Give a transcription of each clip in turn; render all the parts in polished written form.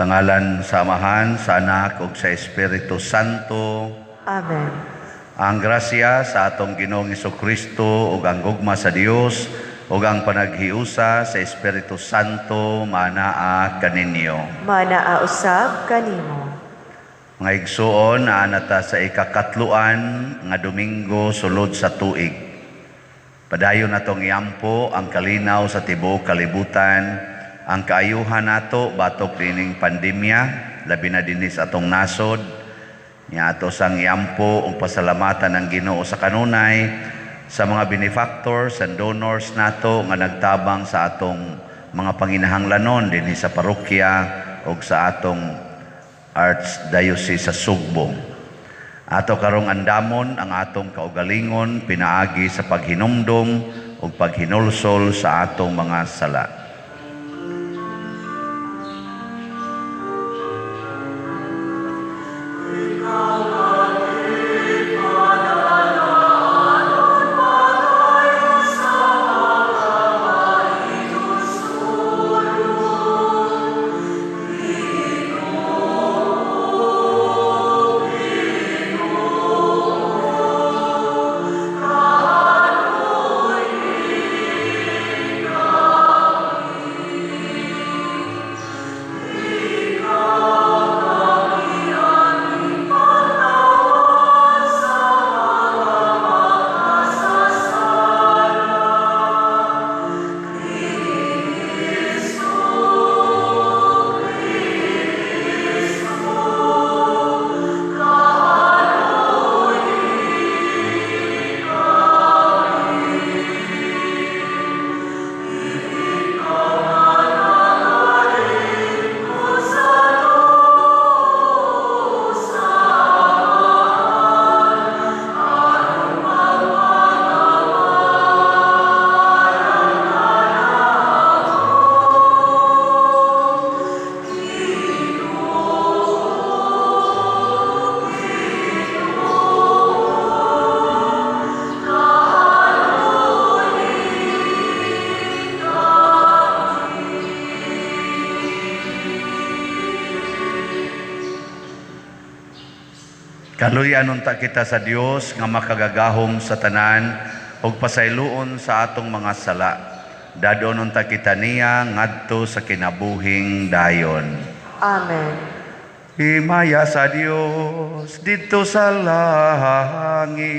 Sa ngalan sa Amahan, sa Anak ug sa Espiritu Santo. Amen. Ang grasya sa atong Ginoong Kristo ug ang gugma sa Dios ug ang panaghiusa sa Espiritu Santo manaa kaninyo. Manaa usab kanimo. Mga igsuon, naa na ta sa ikakatluan nga Domingo sulod sa tuig. Padayon natong iampo ang kalinaw sa tibuok kalibutan, ang kaayuhan nato batok niining pandemya, labi na dinhi sa atong nasod. Nya ato sang iampo ug pasalamatan ang Ginoo sa kanunay sa mga benefactors and donors nato nga nagtabang sa atong mga panginahanglanon dinhi sa parokya ug sa atong Archdiocese sa Sugbo. Ato karong andamon ang atong kaugalingon pinaagi sa paghinumdom ug paghinulsol sa atong mga sala. Kaluyan unta kita sa Dios nga makagagahom sa tanan ug pasayloon sa atong mga sala. Dadon unta kita niya ngadto sa kinabuhing dayon. Amen. Himaya sa Dios didto sa langit.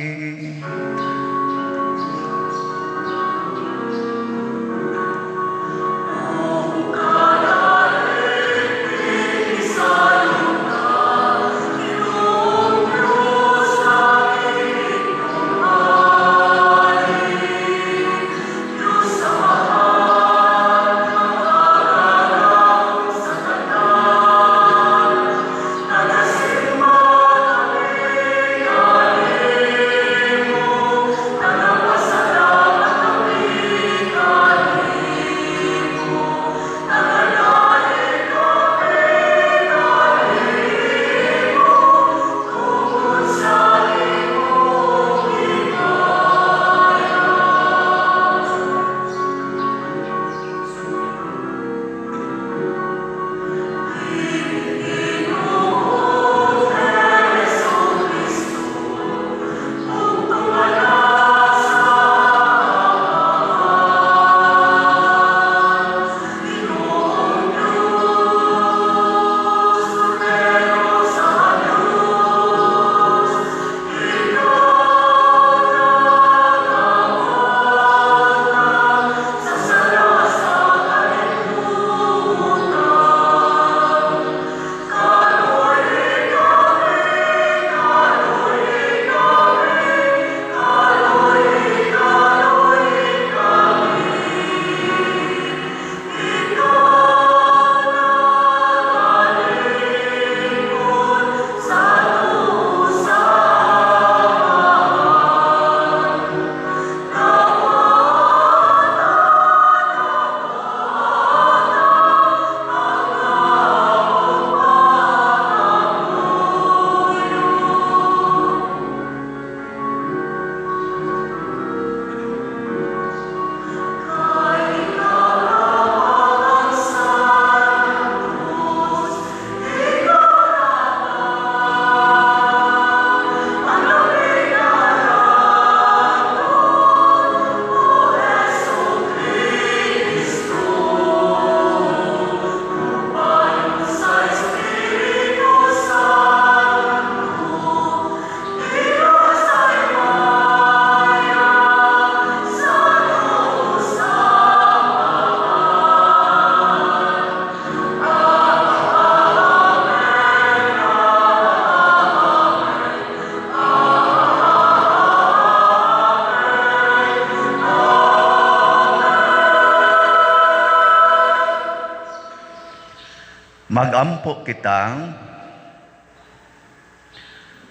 Magampo kita.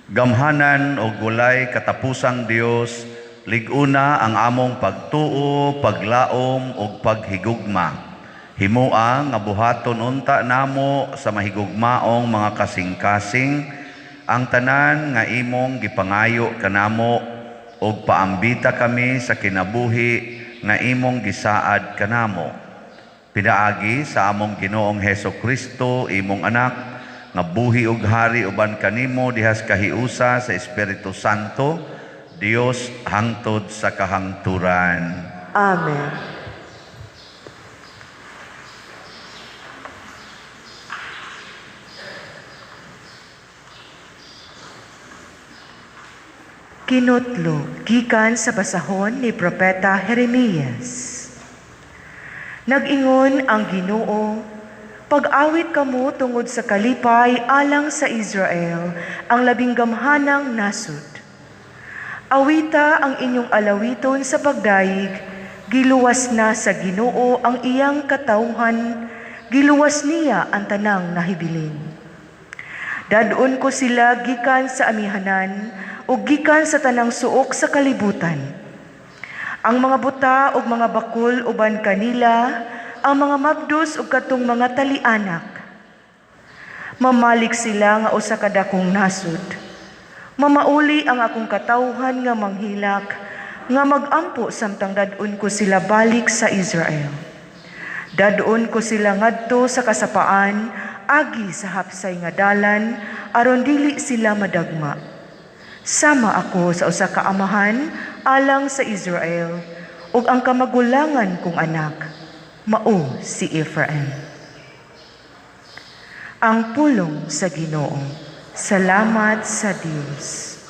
Gamhanan o gulay katapusang Dios, lig-una ang among pagtuo, paglaom ug paghigugma. Himoa nga buhaton unta namo sa mahigugmaong mga kasing-kasing ang tanan nga imong gipangayo kanamo ug paambita kami sa kinabuhi nga imong gisaad kanamo. Pinaagi sa among Ginoong Heso Kristo, imong anak, nga buhi ug hari uban kanimo dihas kahiusa sa Espiritu Santo, Dios hangtod sa kahangturan. Amen. Kinutlo gikan sa basahon ni Propeta Jeremias. Nag-ingon ang Ginoo, pag-awit kamo tungod sa kalipay alang sa Israel, ang labing gamhanang nasud. Awita ang inyong alawiton sa pagdayig, giluwas na sa Ginoo ang iyang katawhan, giluwas niya ang tanang nahibilin. Dadon ko sila gikan sa amihanan ug gikan sa tanang suok sa kalibutan. Ang mga buta ug mga bakul uban kanila, ang mga mabdos ug katong mga talianak. Mamalik sila nga usa ka dakong nasud. Mamauli ang akong katawhan nga manghilak, nga magampo samtang dadon ko sila balik sa Israel. Dadon ko sila ngadto sa kasapaan, agi sa hapsay nga dalan, aron dili sila madagma. Sama ako sa usa ka amahan alang sa Israel, ug ang kamagulangan kong anak, mao si Ephraim. Ang pulong sa Ginoo. Salamat sa Dios.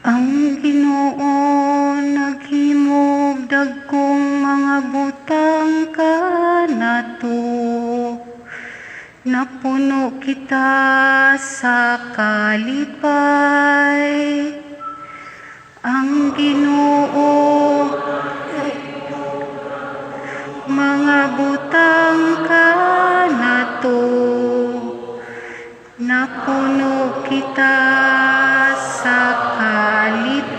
Ang Ginoo naghimog dagkong mga butang kanato. Napuno kita sa kalipay. Ang Ginoo mga butang kanato. Napuno kita sa kalipay.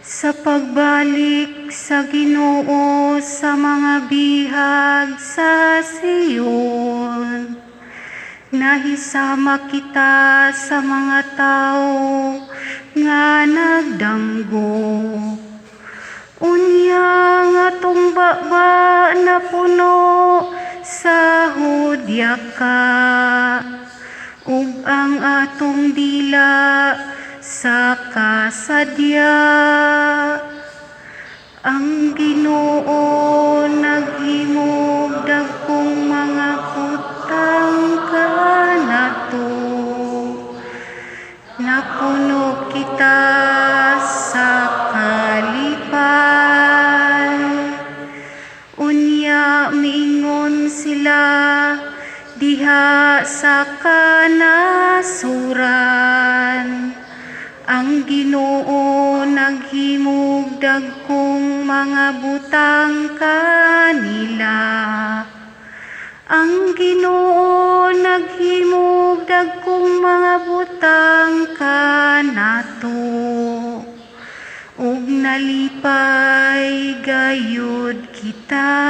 Sa pagbalik sa Ginoo sa mga bihag sa Sion, nahisama kita sa mga tao nga nagdanggo. Unya nga atong baba napuno sa hudyaka, ug ang atong dila sa kasadya. Ang Ginoo naghimog dagkong mga butang kanato. Napuno kita sa kalipay. Unya miingon sila diha sa kanasuran. Ang Ginoo naghimog dagkong mga butang kanila. Ang Ginoo naghimog dagkong mga butang kanato. Ug nalipay gayud kita.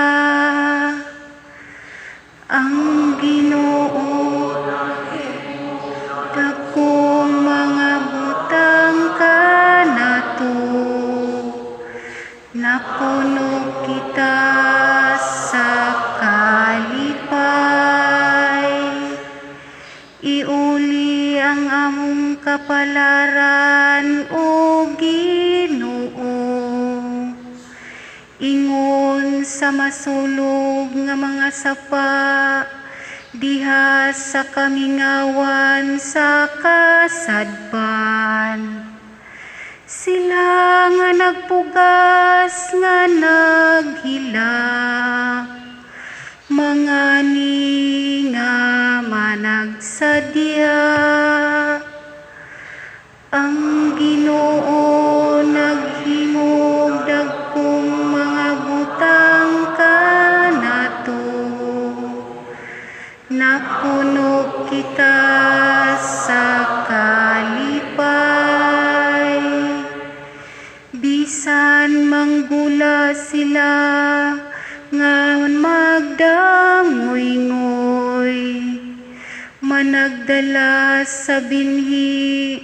Ang Ginoo dagkong mga butang kanato. Napuno kita sa kalipay. Iuli ang among kapalaran, o Ginoo. Ingon sa masulog nga mga sapa, diha sa kamingawan sa kasadpan. Sila nga nagpugas nga naghilak, mga ni nga managsadya. Ang Nagdala sa binhi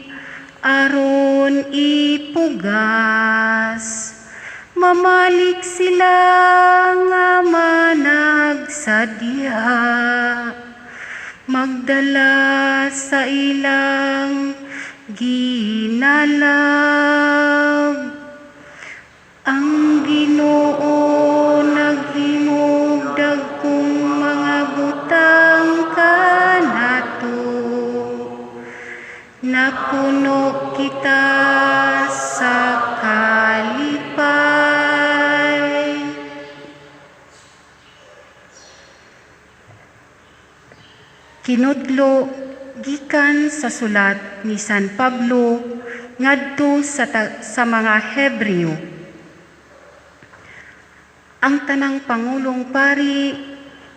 aron ipugas. Mamalik sila nga managsadya, magdala sa ilang ginalab. Ang Ginoo naghimog dagkong mga butang kanato. Napuno kita sa kalipay. Kinudlo gikan sa sulat ni San Pablo ngadto sa mga Hebreo. Ang tanang pangulong pari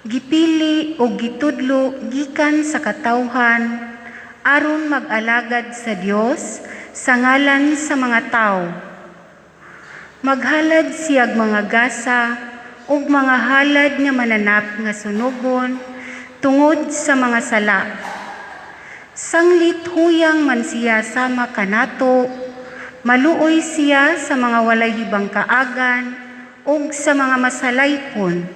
gipili o gitudlo gikan sa katawhan aron mag-alagad sa Dios sa ngalan sa mga tawo. Maghalad siyag mga gasa ug mga halad nga mananap nga sunogon tungod sa mga sala. Sanglit huyang man siya sama kanato, maluoy siya sa mga walay hibang kaagan ug sa mga masalaypon.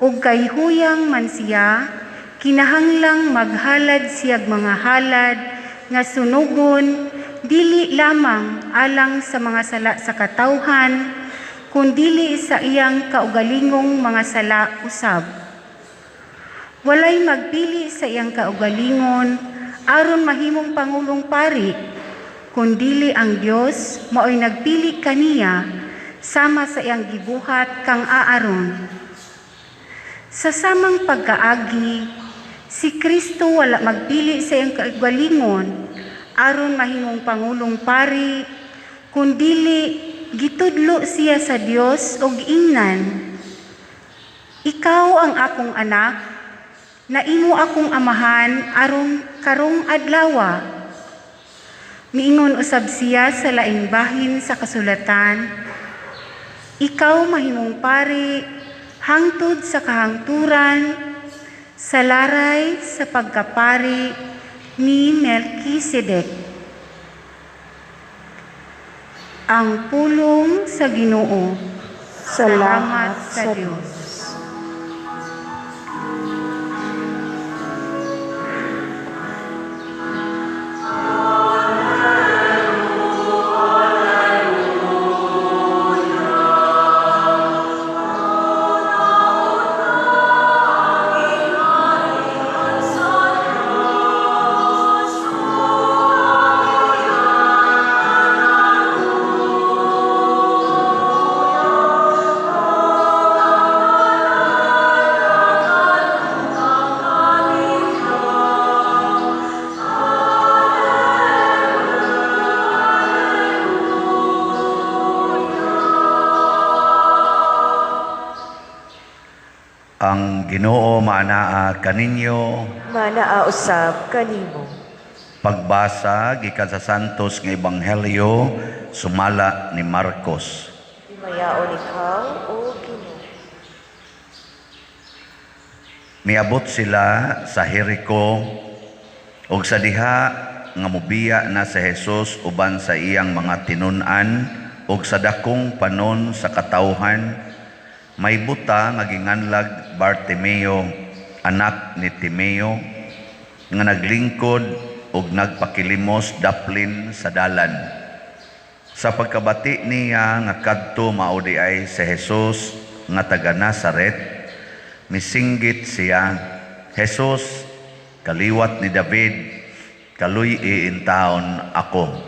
Ug kay huyang man siya, kinahanglang maghalad siyag mga halad nga sunogon, dili lamang alang sa mga sala sa katawhan, kundili sa iyang kaugalingong mga sala usab. Walay magpili sa iyang kaugalingon aron mahimong pangulong pari, kundili ang Dios maoy nagpili kaniya sama sa iyang gibuhat kang Aaron. Sa samang pagkaagi, si Kristo wala magpili sa iyang kaugalingon aron mahimong pangulong pari, kundili gitudlo siya sa Dios og ingnan, "Ikaw ang akong anak, naimo akong amahan aron karong adlawa." Miingon usab siya sa laing bahin sa kasulatan, "Ikaw mahimong pari hangtod sa kahangturan sa laray sa pagkapari ni Melchizedek." Ang pulong sa Ginoo. Salamat sa Dios. Ang Ginoo maanaa kaninyo, manaa usab kanimo. Pagbasa gikan sa Santos nga Ebanghelyo sumala ni Marcos. Himayaon ikaw, o Ginoo. Miabot sila sa Jericho ug sa diha nga mobiya na si Jesus uban sa iyang mga tinun-an ug sa dakong panon sa katawhan. May buta nga ginganlag Bartimeo, anak ni Timeo, nga naglingkod ug nagpakilimos daplin sa dalan. Sa pagkabati niya nga kadto mao di ay si Jesus nga taga Nazaret, misinggit siya, "Jesus, kaliwat ni David, kaluy-i intawon ako."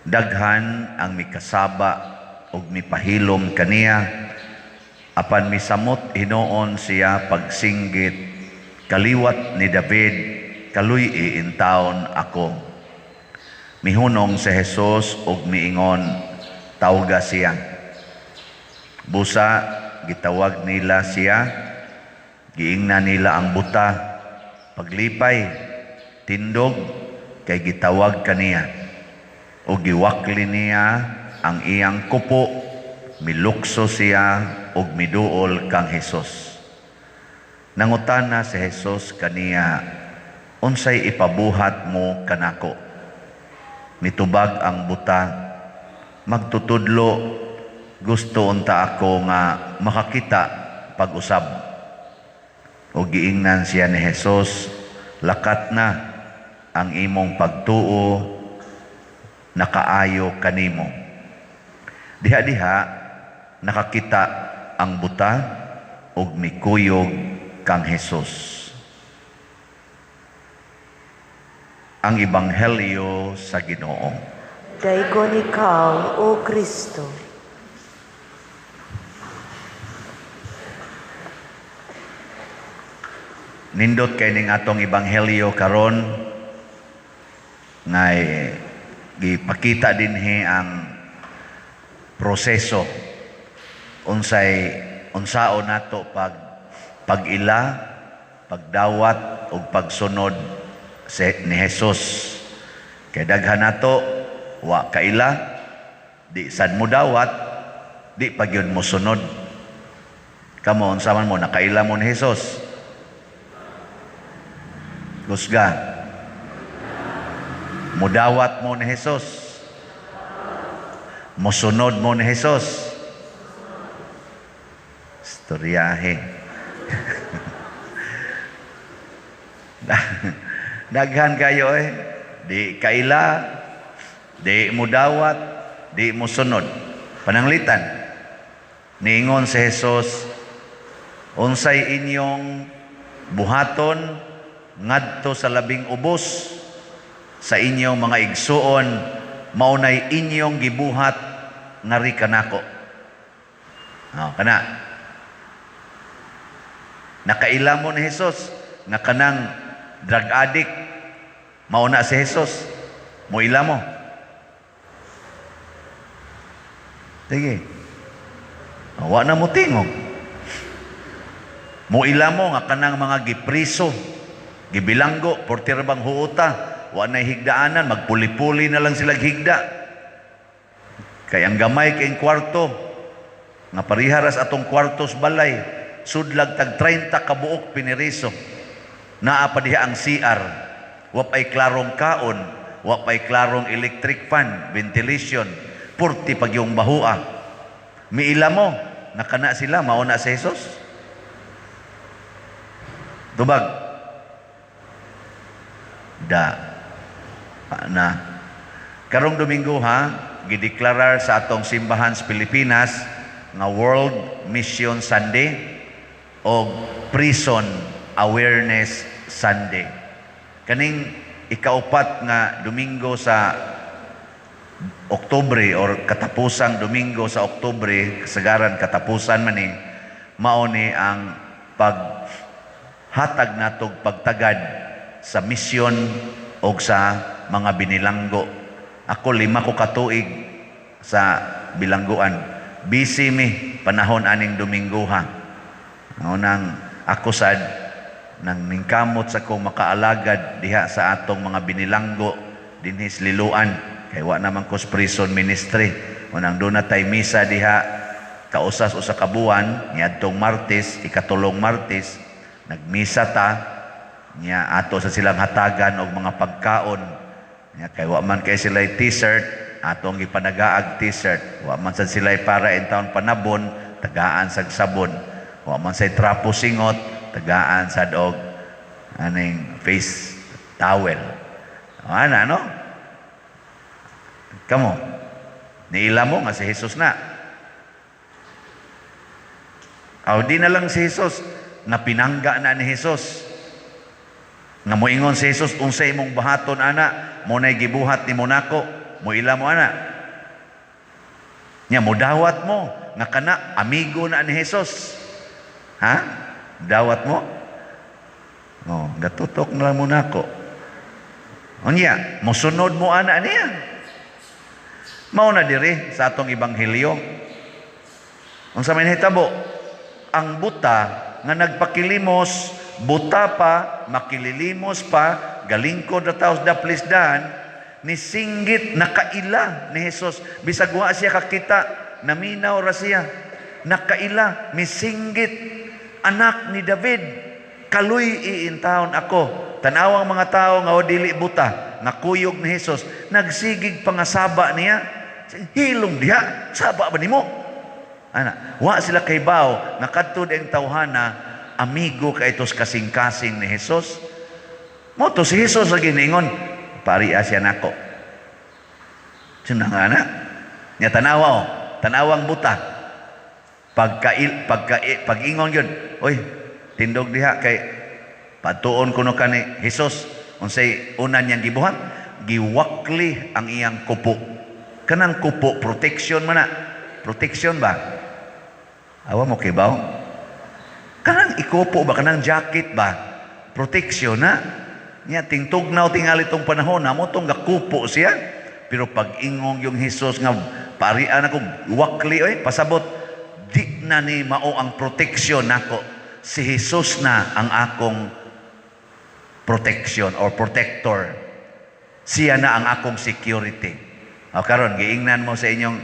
Daghan ang mikasaba ug mipahilom kaniya, apan misamot hinuon siya pagsinggit, "Kaliwat ni David, kaluy-i intawon ako." Mihunong si Jesus ug miingon, "Tawga siya." Busa gitawag nila siya, giingna nila ang buta, "Paglipay, tindog, kay gitawag kaniya." Ug giwakli niya ang iyang kupo, milukso siya ug miduol kang Jesus. Nangutana si Jesus kaniya, Unsay ipabuhat mo kanako? Mitubag ang buta, magtutudlo, gusto unta ako nga makakita pag-usab. O giingnan siya ni Jesus, lakat na ang imong pagtuo, nakaayo kanimo. Diha-diha nakakita ang buta ug mikuyog kang Jesus. Ang Ebanghelyo sa Ginoo. Daygon ikaw, O Kristo. Nindot kay ning atong ebanghelyo karon ngay gipakita dinhi ang proseso unsay unsaon nato pag-ila, pagdawat ug pagsunod ni Jesus. Kay daghan nato wa kaila, di sad mo dawat, di pa gyud mo sunod. Kamo unsa man mo, nakaila mo ni Jesus? Kusga. Mudawat mo ni Jesus. Musunod mo ni Jesus. Istoryahe. Daghan kayo eh. Di kaila, di mudawat, di musunod. Pananglitan. Niingon si Jesus, unsay inyong buhaton ngadto sa labing ubos sa inyong mga igsuon, maunay inyong gibuhat ngari kanako. Oh, kana. Nakaila mo ni Jesus nga kanang drug addict, mauna si Jesus, moila mo. Sige. Wa na mo tingog. Moila mo nga kanang mga gipriso, gibilanggo, portira bang huota, wa na higdaanan, magpuli-puli na lang sila higda. Kay ang gamay kay kwarto, nga pariharas atong kwartos balay, sudlag tag 30 kabuok piniriso. Naa pa diha ang CR, wa pay klarong kaon, wa pay klarong electric fan, ventilation, purti pag yung bahua. Miila mo, nakana sila, mauna si Jesus. Tubag. Da na karong Domingo ha, gideklarar sa atong simbahan sa Pilipinas nga World Mission Sunday o Prison Awareness Sunday. Kaning ikaupat nga Domingo sa Oktubre or katapusang Domingo sa Oktubre, kasagaran katapusan man ni, mao ni ang paghatag natog pagtagad sa misyon o sa mga binilanggo. Ako 5 ko katuig sa bilangguan. Busy mi panahon aning Domingo ha. Nang ako sad nang ningkamot sa kong makaalagad diha sa atong mga binilanggo dinhi sa Liloan. Kay wa naman ko sa prison ministry. Unang doon na tay misa diha kausas usa ka buwan niadtong Martes, ikatulong Martes, nagmisa ta niya ato sa silang hatagan og mga pagkaon. Niya kay wa man kay sila t-shirt, atong gipanagaag t-shirt. Wa man sad sila para in town panabon, tagaan sag sabon. Wa man say trapo singot, tagaan sad og aning face towel. Ana no? Kamo, niila mo nga si Jesus na. Aw di na lang si Jesus, nga pinangga na ni Jesus. Nga moingon si Jesus, unsay imong bahaton ana, mo nay gibuhat ni Monaco, moila mo ana. Nya modawat mo nga kana amigo na ni Jesus. Ha? Dawat mo? Oh, gatutok na lang Monaco. Unya, mosunod mo ana niya. Mao na diri sa atong ebanghelyo. Unsa may nahitabo? Ang buta nga nagpakilimos, buta pa, makililimos pa, galingkod na taos daplisdan, nisinggit, nakaila ni Jesus. Bisag wa siya kakita, naminaw ra siya. Nakaila, misinggit, anak ni David, kaluy iintahon ako. Tanawang mga tao nga o dili buta, nga kuyog ni Jesus, nagsigig pangasaba niya. Hilom diha, saba ba nimo? Ana, wa sila kaybaw nga kadto ang tawhana amigo kay itos kasing-kasing ni Jesus. Mao to si Jesus lagi niingon, "Paria siya nako." Sino nga na? Nya tanawa oh, tanawang buta. Pagka pagka pag-ingon gyud, "Oy, tindog diha kay patuon kuno kani Jesus." Unsay una niyang gibuhat? Giwakli ang iyang kupo. Kanang kupo, protection man na. Protection ba? Awa mo kibaw? Kanang ikupo ba, kanang jacket ba? Protection na. Nya tingtugnaw tingali tong panahon na mo tong gakupo siya. Pero pag ingong yung Jesus nga parian ako, wakli oy, pasabot di na ni mao ang protection nako. Si Jesus na ang akong protection or protector. Siya na ang akong security. O karon giingnan mo sa inyong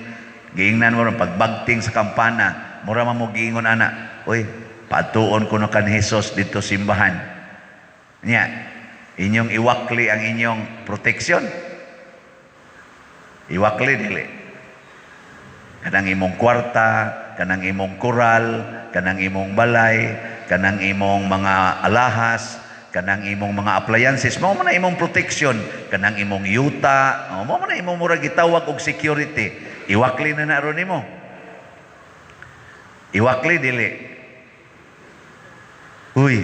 giingnan mo ron pagbagting sa kampana, mura man mo giingon ana, "Uy, patuon ko no kan Jesus dito simbahan." Nya, inyong iwakli ang inyong protection. Iwakli dili? Kanang imong kwarta, kanang imong koral, kanang imong balay, kanang imong mga alahas, kanang imong mga appliances, mao man na imong protection, kanang imong yuta, oh, mao man na imong murag gitawag og security. Iwakli na na ron nimo. Iwakli dili? Uy.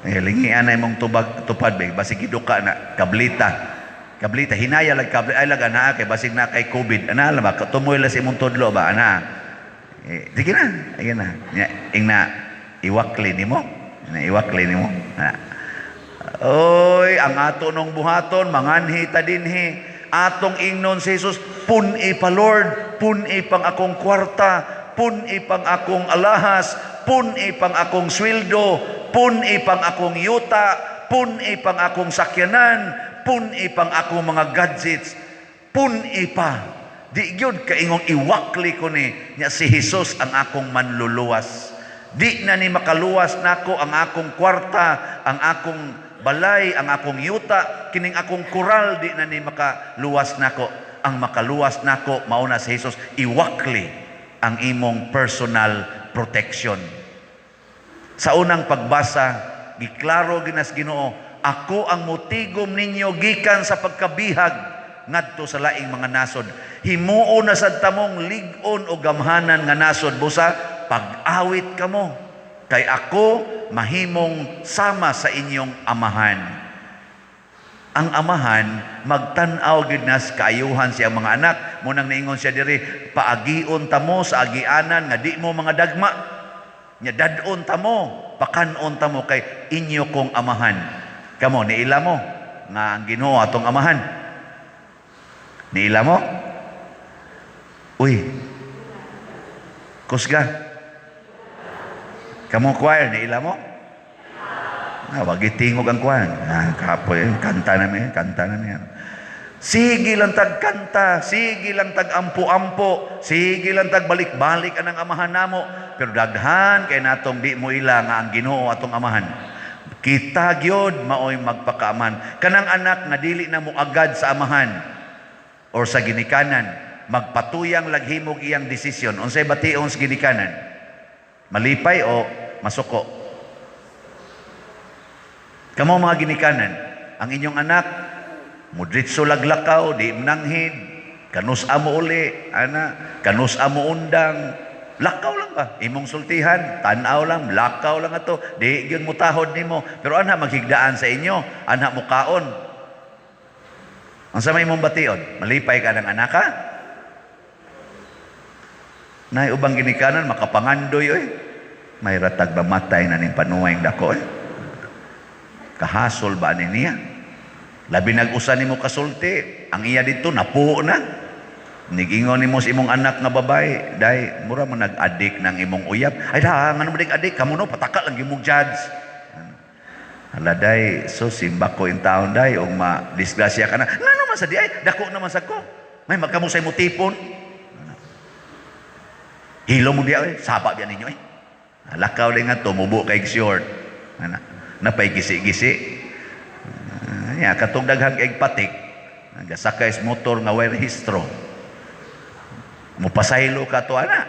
Eh, lingian na imong tubag tupad big basig giduka na kablita. Kablita hinaya lag kable ay lag ana kay basig na kay COVID. Ana la ba, tumoy la sa imong tudlo ba ana. Eh, sige na, sige na. Nya, ingna iwakli nimo. Na iwakli nimo. Ana. Oy, ang ato nung buhaton manganhi ta dinhi. Atong ingnon si Jesus, "Pun-i pa, Lord, pun-i pang akong kwarta, pun-i pang akong alahas, pun-i pang akong sweldo, pun-i pang akong yuta, pun-i pang akong sakyanan, pun-i pang akong mga gadgets, pun-i pa." Di gyud kaingong iwakli ko ni nya si Jesus ang akong manluluwas. Di na ni makaluwas nako ang akong kwarta, ang akong balay, ang akong yuta, kining akong koral, di na ni makaluwas nako. Ang makaluwas nako mao na si Jesus. Iwakli ang imong personal protection. Sa unang pagbasa, giklaro ginas Ginoo, "Ako ang mutigom ninyo gikan sa pagkabihag ngadto sa laing mga nasod." Himuon na sad tamong lig-on o gamhanan nga nasod busa pag-awit kamo kay ako mahimong sama sa inyong amahan. Ang amahan magtan-aw gid nas kaayuhan siyang mga anak. Munang niingon siya diri, "Paagion tamo sa agianan nga di mo mga dagma." Nya dad-on tamo, pakan-on tamo kay inyo kong amahan. Kamo niila mo nga ang Ginoo atong amahan? Niila mo? Uy. Kusga. Kamo choir, niila mo? Ah, wag itingog ang choir. Ah, kapoy, kanta na mi, kanta na niya. Sige lang tag kanta, sige lang tag ampo-ampo, sige lang tag balik-balik anang amahan namo. Pero daghan kay natong di mo ila nga ang Ginoo atong amahan. Kita gyud maoy magpakaamahan. Kanang anak nga dili na mo agad sa amahan or sa ginikanan, magpatuyang laghimog iyang desisyon. Unsay bation sa ginikanan? Malipay o masuko? Kamo mga ginikanan, ang inyong anak mudritso laglakaw, di mananghid, kanus amo uli, ana, kanus amo undang, lakaw lang ba? Imong sultihan, tanaw lang, lakaw lang ato, di gyud mo tahod nimo. Pero anha maghigdaan sa inyo, anha mukaon. Ang sa may imong bation, malipay ka ng anak ka? Nay ubang ginikanan makapangandoy oy. May ratag mamatay na ning panuway dako oy. Kahasol ba ni niya? Labi nag-usa nimo kasulti, ang iya dito napuo na. Nigingon nimo sa imong anak nga babae, "Day, mura mo nag-adik ng imong uyab." "Ay da, ngano mo adik kamo no, pataka lang imong judge." "Hala day, so simba ko in taon day, og ma disgrasya ka na." "Ngano man sa di ay, dako naman sa ko. May magkamo sa imo tipon. Hilo mo diya, eh. Saba biya ninyo eh." Lakaw din nga tumubo kay short. Ana. Napay gisi-gisi. Ya, katong daghang kay patik, nagasakay sa motor nga way rehistro. Mupasaylo ka to ana.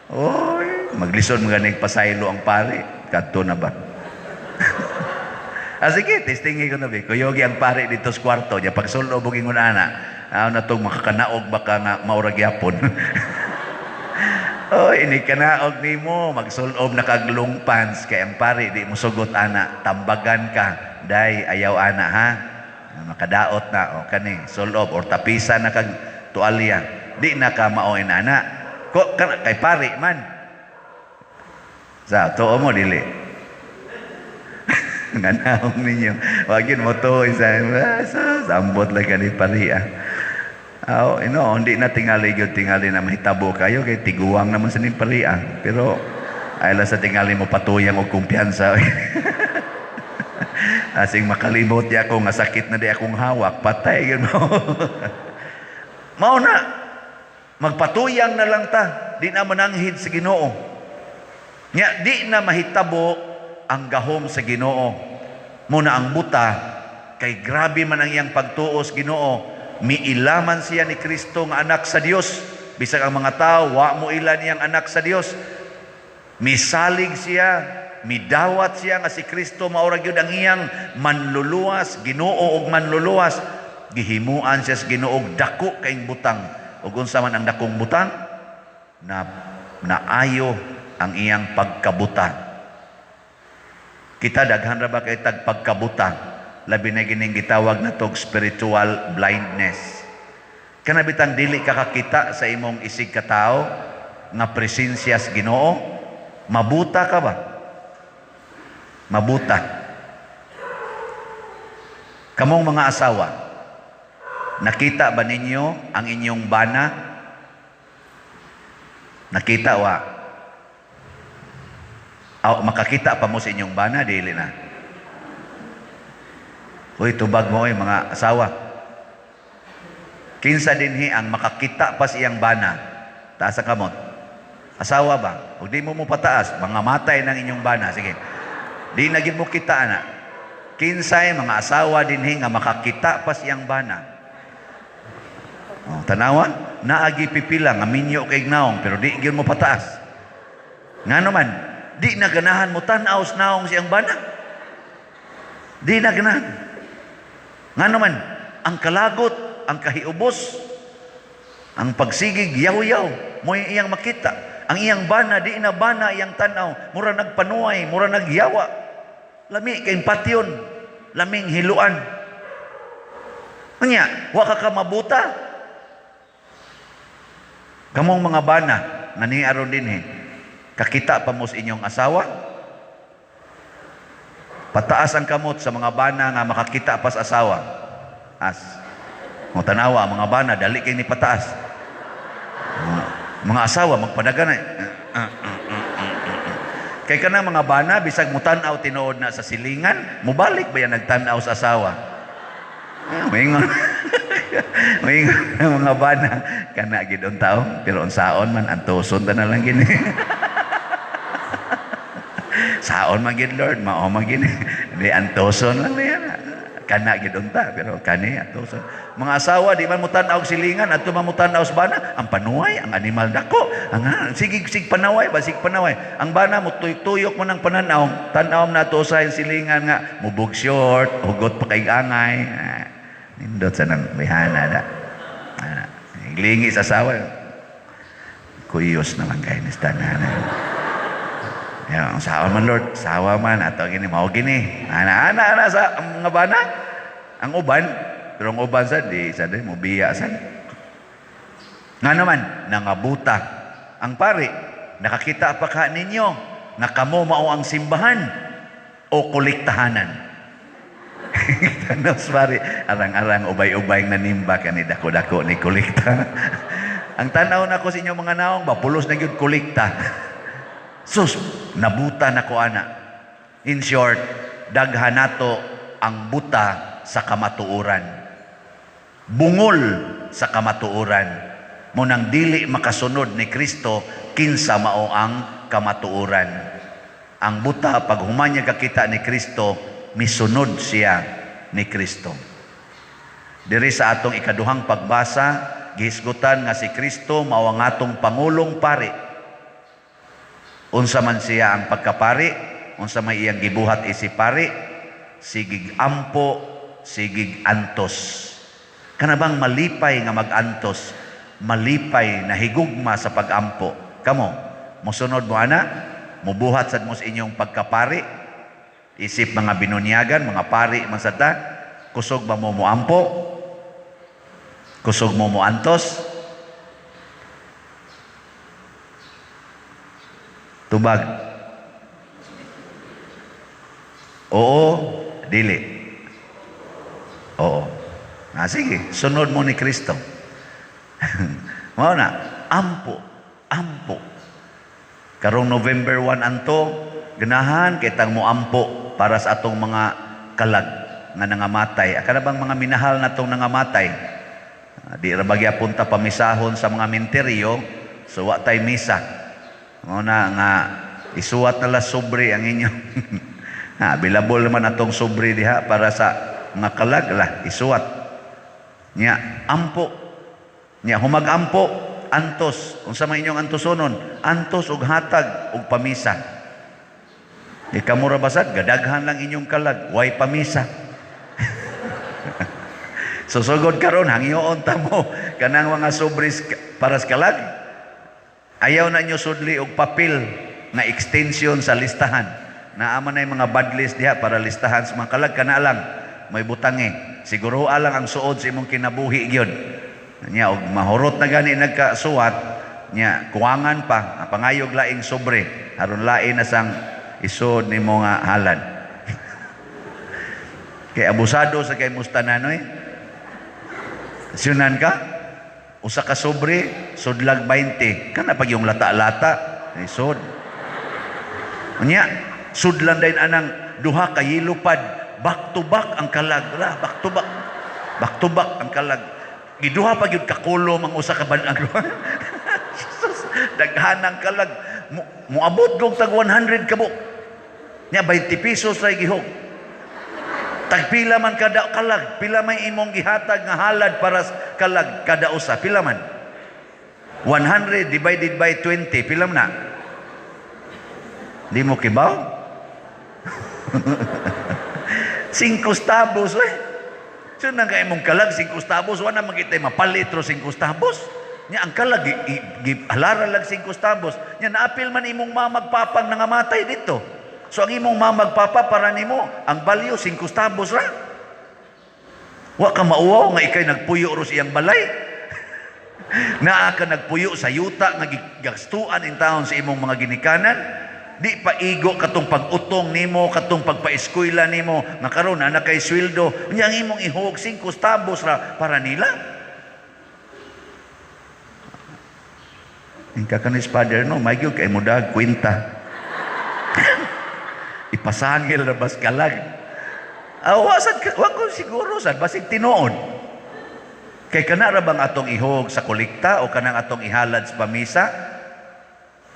Oy, maglisod mga ganig pasaylo ang pare. Kadto na ba? Ah, sige, testingin ko na ba. Kuyogi ang pare dito sa kwarto. Nya pagsulob og ingon ana. Ah, na tong makakanaog baka nga maura gyapon. Oy, ini kanaog nimo, magsulob na kag long pants kay ang pare di mo sugot ana, tambagan ka. Day, ayaw ana ha. Makadaot na o kani, sulob or tapisa na kag tualya. Di na ka maoin ana. Ko kay pare man. Sa tuo mo dili. Nga naong ninyo. Wag yun mo to isa sambot lang kani pari ah. Aw, ino, hindi na tingali gyud tingali na mahitabo kayo kay tiguang naman sa ning pari ah. Pero ay lang sa tingali mo patuyang og kumpiyansa. Asing makalimot di ako nga sakit na di akong hawak, patay gyud mo. Mao na magpatuyang na lang ta, di na mananghid sa Ginoo. Nya di na mahitabo ang gahom sa Ginoo. Muna ang buta kay grabe man ang iyang pagtuos Ginoo, miilaman siya ni Kristo nga anak sa Dios. Bisag ang mga tao wa mo ila niyang anak sa Dios. Misalig siya, midawat siya nga si Kristo mao ra gyud ang iyang manluluwas, Ginoo og manluluwas. Gihimuan siya sa Ginoo og dako kaing butang. Ug unsa man ang dakong butang? Na naayo ang iyang pagkabuta. Kita daghan ra ba kay tag pagkabuta? Labi na gining gitawag na tog spiritual blindness. Kana bitang dili ka kakita sa imong isig katawo nga presensya sa Ginoo, mabuta ka ba? Mabuta. Kamong mga asawa, nakita ba ninyo ang inyong bana? Nakita wa? Aw, makakita pa mo sa inyong bana, dili na. Uy, tubag mo, oy, mga asawa. Kinsa dinhi ang makakita pa sa iyang bana? Taas ang kamot. Asawa ba? Ug di mo mo pataas, mga matay ng inyong bana. Sige. Di na gid mo kita, ana. Kinsay mga asawa dinhi nga makakita pa sa iyang bana? Oh, tanawa, naagi pipila nga minyo kay naong pero di gyud mo pataas. Ngano man, di na ganahan mo tan-aw sa naong siyang bana. Di na ganahan. Ngano man, ang kalagot, ang kahiubos, ang pagsigig yaw-yaw, mo iyang makita. Ang iyang bana, di na bana iyang tan-aw, mura nagpanuay, mura nagyawa. Lami kay patyon, laming hiluan. Anya, wa ka mabuta. Kamong mga bana nga niaron dinhi, kakita pa mo sa inyong asawa? Pataas ang kamot sa mga bana nga makakita pa sa asawa. As. Mo tanawa mga bana dali kay ni pataas. Mga asawa magpadagan na. Kay kanang mga bana bisag mutan-aw tinuod na sa silingan, mubalik ba yan nagtan-aw sa asawa? Maingon. Maingon ang mga bana kana gid untaw, pero unsaon man antuson ta na lang gini. Saon man gid Lord, mao man gini. Di antuson lang niya. Kana gid unta pero kani antuson. Mga asawa di man mutan-aw og silingan adto man mutan-aw sa bana, ang panuay, ang animal dako. Ang sige sig panaway ba sig panaway. Ang bana mo tuyok man ang pananaw, tan-aw na to sa silingan nga mubog short, hugot pa kay angay. Nindot sa nang mihana da. Lingi sa asawa. Kuyos naman kay ni Stanana. Ya, sawa man Lord, sawa man ato gini mao gini. Ana ana ana sa ang mga bana. Ang uban, pero ang uban sa di sa di mo biya sa. Nga naman nangabuta ang pari, nakakita pa ka ninyo nga kamo mao ang simbahan o kolektahanan. Tanos pare, arang-arang ubay-ubay nga nanimba kani dako-dako ni kolekta. Ang tan-aw nako sa inyong mga naong ba pulos na gyud kolekta. Sus, nabuta na ko ana. In short, daghan nato ang buta sa kamatuoran. Bungol sa kamatuoran. Munang dili makasunod ni Kristo kinsa mao ang kamatuoran. Ang buta pag human niya kakita ni Kristo, misunod siya ni Kristo. Diri sa atong ikaduhang pagbasa, gihisgutan nga si Kristo mao ang atong pangulong pari. Unsa man siya ang pagkapari, unsa may iyang gibuhat isip pari, sigig ampo, sigig antos. Kana bang malipay nga magantos, malipay na higugma sa pagampo. Kamo, mosunod mo ana, mubuhat sad mo sa inyong pagkapari, isip mga binunyagan, mga pari man sad ta, kusog ba mo moampo? Kusog mo moantos? Tubag. Oo, dili. Oo. Ah, sige, sunod mo ni Kristo. Mao na, ampo, ampo. Karong November 1 anto, ganahan kitang moampo para sa atong mga kalag nga nangamatay. Akala bang mga minahal na itong nangamatay? Di ra ba gyapon ta pamisahon sa mga minteryo, so wa tay misa. Mao na nga isuwat na la sobre ang inyo. Available naman atong sobre diha para sa mga kalag lah, isuwat. Nya ampo. Nya humagampo, antos. Unsa man inyong antosonon? Antos og hatag og pamisa. Di kamo ra basad, gadaghan lang inyong kalag, way pamisa. Susugod karon hangyoon ta mo kanang mga sobres para sa kalag. Ayaw na nyo sudli og papel na extension sa listahan. Naa man nay mga bad list diha para listahan sa mga kalag, kana lang may butangi. Siguro alang ang suod sa imong kinabuhi gyud. Nya og mahurot na gani nagkasuwat, nya kuwangan pa, pangayog laing sobre aron lain na sang isod nimo nga halad. Kay abusado sa kay mustananoy. Sunan ka, usa ka sobre, sudlag 20. Kana pag yung lata-lata, isod. Unya, sudlan din anang duha ka yelupad, back to back ang kalag. Wala, back to back. Back to back ang kalag. Giduha pa gyud kakulom ang usa ka banag. Jesus, daghan ang kalag. Muabot gog tag 100 ka buok. Nya 20 pesos ra gihog. Tagpila man kada kalag, pila may imong gihatag nga halad para kalag kada usa, pila man? 100 divided by 20, pila man na? Di mo kibaw? 5 stabos, eh. So nang kay imong kalag 5 stabos, wala man kitay mapalit ro 5 stabos. Nya ang kalag halara lag 5 stabos. Nya naapil man imong mamagpapang nangamatay dito. So ang imong mamagpapa para nimo ang value 5 stabos ra. Wa ka mauwaw nga ikay nagpuyo ro sa iyang balay. Naa ka nagpuyo sa yuta nga gigastuan in taon sa imong mga ginikanan. Di pa igo katong pag-utong nimo, katong pagpa-eskwela nimo, nga karon ana kay sweldo, unya ang imong ihog 5 stabos ra para nila. Ingka kanis father no, may gyud kay mo dag kwenta. Ipasangil ra bas kalag. Wa sad wa ko siguro sad basig tinuod. Kay kana ra bang atong ihog sa kolekta o kanang atong ihalad sa pamisa?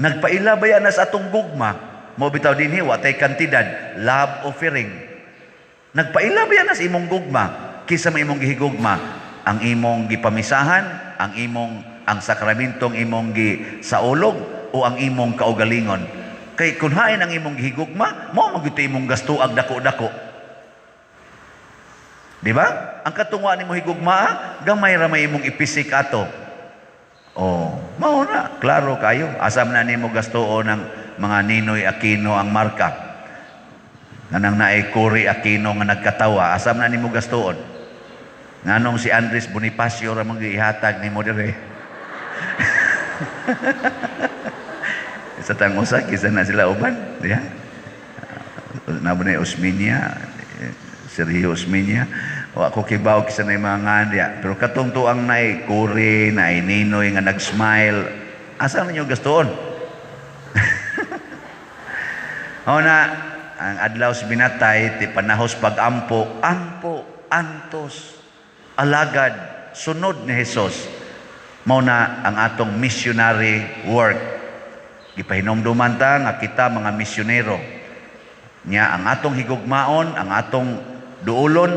Nagpaila ba yan sa atong gugma? Mo bitaw dinhi wa tay kantidad, love offering. Nagpaila ba yan sa imong gugma? Kisa may imong gihigugma, ang imong gipamisahan, ang imong ang sakramentong imong gisaulog o ang imong kaugalingon. Kay kun hain ang imong gihigugma, mao man gyud imong gastuag dako-dako. Di ba? Ang katungwa nimo higugma, gamay ra may imong ipisik ato. Oh, mao na, klaro kayo. Asam na nimo gastuon ng mga Ninoy Aquino ang marka. Nganang naay Cory Aquino nga nagkatawa, asam na nimo gastuon. Nganong si Andres Bonifacio ra man gihatag nimo dire. Sa tang usa kisa na sila uban, diha. Nabo na Osmeña, Sergio Osmeña. O ako kibaw kisa na yung mga ngan diha. Pero katong tuang naay Cory, naay Ninoy nga nag-smile, asa ninyo gastuon? O na, ang adlaw sa binatay, ti panahos pag-ampo, ampo, antos, alagad, sunod ni Jesus. Mao na ang atong missionary work. Gipahinomduman ta nga kita mga misyonero. Nya ang atong higugmaon, ang atong duulon,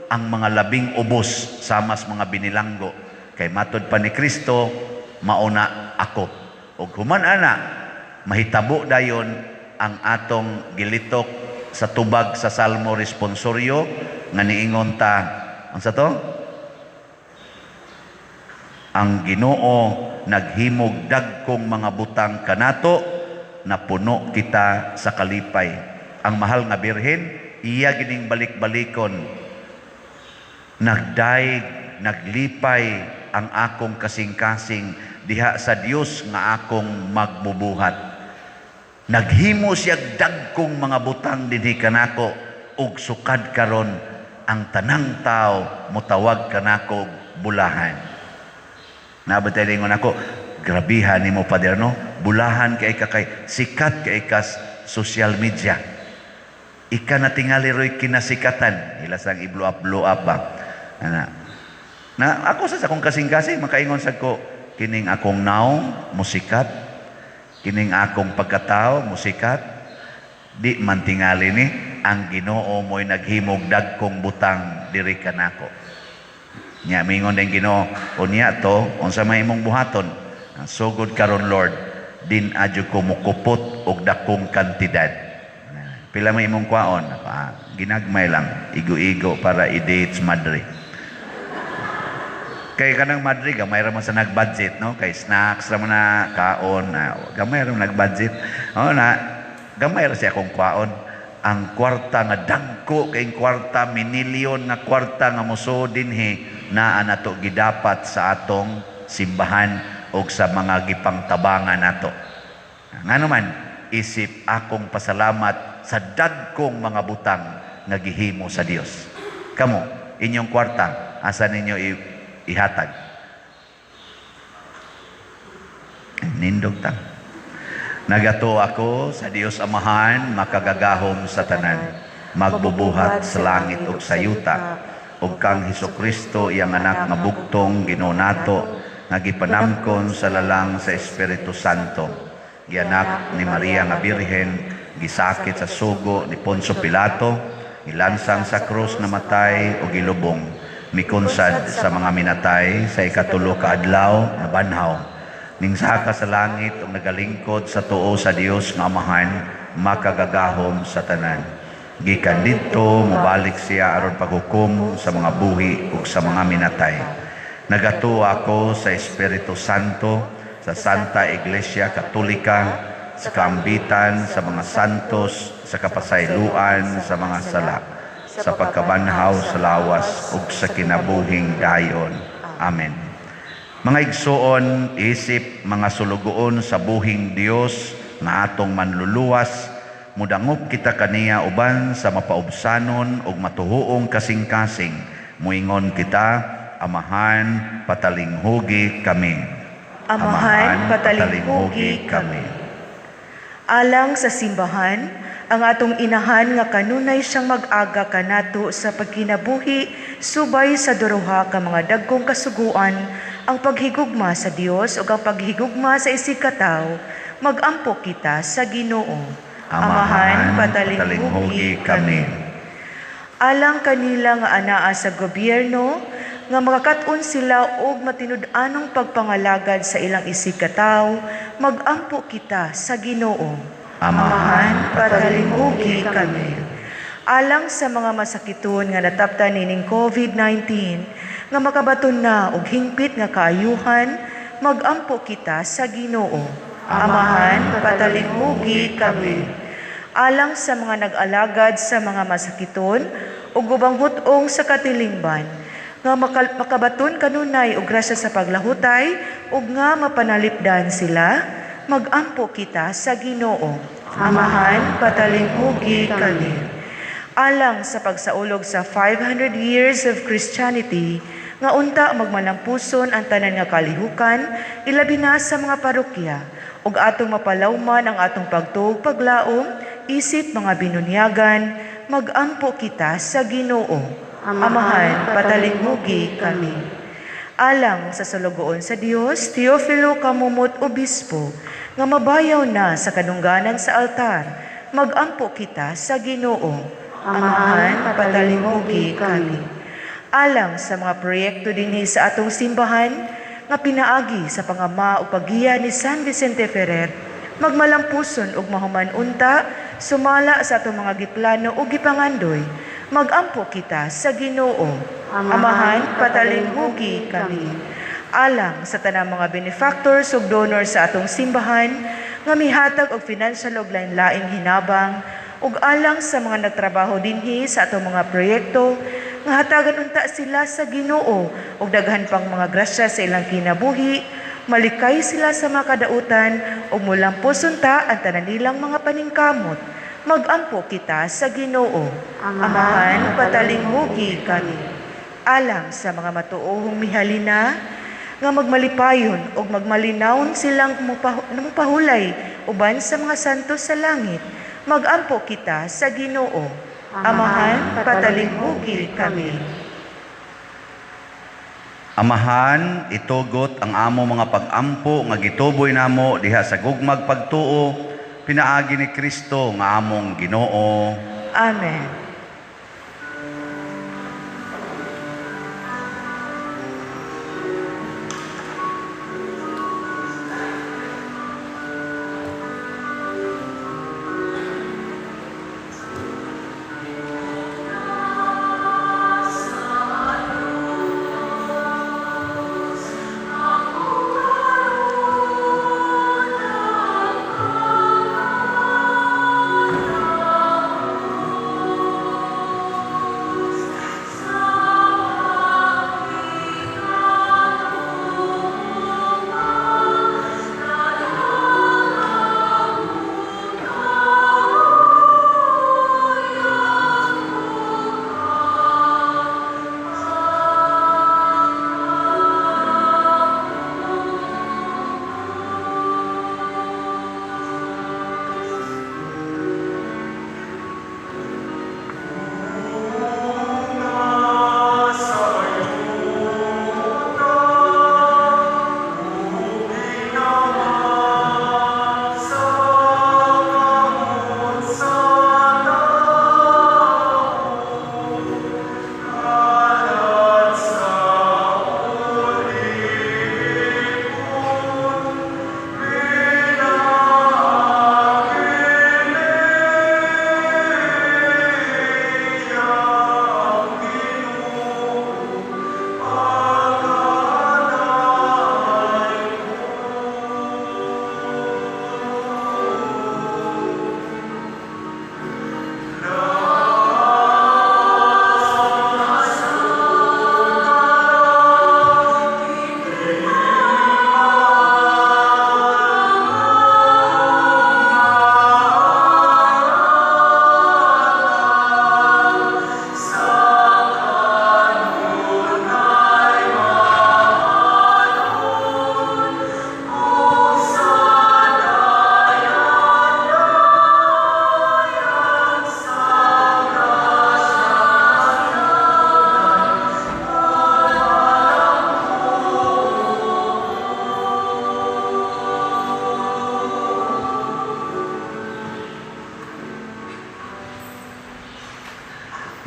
ang mga labing ubos samas mga binilanggo. Kay matod pa ni Kristo, mauna ako. Ug human ana, mahitabo dayon ang atong gilitok sa tubag sa Salmo responsoryo nga niingon ta, ang sa to? Ang Ginoo naghimog dagkong mga butang kanato, napuno kita sa kalipay. Ang mahal nga Birhen, iya gining balik-balikon. Nagdaig, naglipay ang akong kasing-kasing diha sa Dios nga akong magbubuhat. Naghimo siya dagkong mga butang dinhi kanako ug sukad karon ang tanang tao motawag kanako bulahan. Nabatay lingon ako, grabihan nimo, Pader, no? Bulahan kay ka kay sikat kay ka social media. Ika na tingali roy kinasikatan. Ilasang i-blow up, blow up ba? Ana. Na ako sa akong kasing-kasing makaingon sad ko, kining akong naong musikat, kining akong pagkatao musikat, di man tingali ni ang Ginoo mo'y naghimog dagkong butang diri kanako. Nya mingon din Ginoo, unya to unsa may imong buhaton? Sugod karon, Lord, din adyo ko mukupot og dakong kantidad. Pila may imong kwaon? Ah, ginagmay lang, igo-igo para i-date madre. Kay kanang madre, gamay ra man sa nag-budget, no? Kay snacks ra man na kaon, na, gamay ra man nag-budget. Oh, na, gamay ra siya akong kwaon. Ang kwarta nga dagko kay kwarta, minilyon nga kwarta nga musuod dinhi, naa nato gidapat sa atong simbahan o sa mga gipangtabangan nato. Ngano man, isip akong pasalamat sa dagkong mga butang nga gihimo sa Dios. Kamo, inyong kwarta, asa ninyo ihatag? Nindog ta. Nagato ako sa Dios Amahan, makagagahom sa tanan, magbubuhat sa langit ug sa yuta, ug kang Hesukristo iyang anak nga bugtong Ginoo nato, nga gipanamkon sa lalang sa Espiritu Santo, gianak ni Maria nga Birhen, gisakit sa sugo ni Poncio Pilato, gilansang sa krus, namatay ug gilubong, mikonsad sa mga minatay, sa ikatulo ka adlaw nabanhaw, ningsaka sa langit ug nagalingkod sa tuo sa Dios nga Amahan, makagagahom sa tanan. Gikan didto mobalik siya aron paghukom sa mga buhi ug sa mga minatay. Nagatuo ako sa Espiritu Santo, sa Santa Iglesia Katolika, sa kaambitan sa mga santos, sa kapasayloan sa mga sala, sa pagkabanhaw sa lawas ug sa kinabuhing dayon. Amen. Mga igsuon, isip mga sulugoon sa buhing Dios nga atong manluluwas, mudangop kita kaniya uban sa mapaubsanon ug matuhuong kasing-kasing. Muingon kita, Amahan, patalinghugi kami. Amahan, patalinghugi kami. Alang sa simbahan, ang atong inahan nga kanunay siyang mag-aga kanato sa pagkinabuhi subay sa duruha ka mga dagkong kasuguan, ang paghigugma sa Dios ug ang paghigugma sa isigkatawo, magampo kita sa Ginoo. Amahan, patalinghugi kami. Alang kanila nga anaa sa gobyerno, nga makakat-on sila og matinud-anong pagpangalagad sa ilang isigkatawo, magampo kita sa Ginoo. Amahan, patalinghugi kami. Alang sa mga masakiton nga nataptan nining COVID-19, nga makabaton na og hingpit nga kaayuhan, magampo kita sa Ginoo. Amahan, patalinghugi kami. Alang sa mga nag-alagad sa mga masakiton ug ubang hut-ong sa katilingban, nga makabaton kanunay og grasya sa paglahutay ug nga mapanalipdan sila, magampo kita sa Ginoo. Amahan, patalinghugi kami. Alang sa pagsaulog sa 500 years of Christianity, nga unta magmalampuson ang tanan nga kalihukan, ilabi na sa mga parokya, ug atong mapalawman ang atong pagtuog paglaom, isip mga binunyagan, magampo kita sa Ginoo. Amahan, patalinghugi kami. Alang sa sulugoon sa Dios, Teofilo Camomot Obispo, Nga mabayaw na sa kadungganan sa altar, magampo kita sa Ginoo. Amahan, patalinghugi kami. Alang sa mga proyekto dinhi sa atong simbahan nga pinaagi sa pangama o paggiya ni San Vicente Ferrer, magmalampuson ug mahuman unta sumala sa atong mga giplano ug gipangandoy, magampo kita sa Ginoo. Amahan, Amahan, patalinghugi kami. Alang sa tanang mga benefactors ug donors sa atong simbahan nga mihatag og financial ug lain-laing hinabang, ug alang sa mga nagtrabaho dinhi sa atong mga proyekto nga hatagan unta sila sa Ginoo og daghan pang mga grasya sa ilang kinabuhi, malikay sila sa mga kadautan ug mulampos unta ang tanan nilang mga paningkamot, magampo kita sa Ginoo. Amahan, Amahan, patalinghugi kami. Alang sa mga matuohong mihalina nga magmalipayon ug magmalinawon silang mupahulay uban sa mga santo sa langit, magampo kita sa Ginoo. Amahan, patalinghugi kami. Amahan, itugot ang amo mga pag-ampo nga gituboy namo diha sa gugmag pagtuo, pinaagi ni Kristo nga among Ginoo. Amen.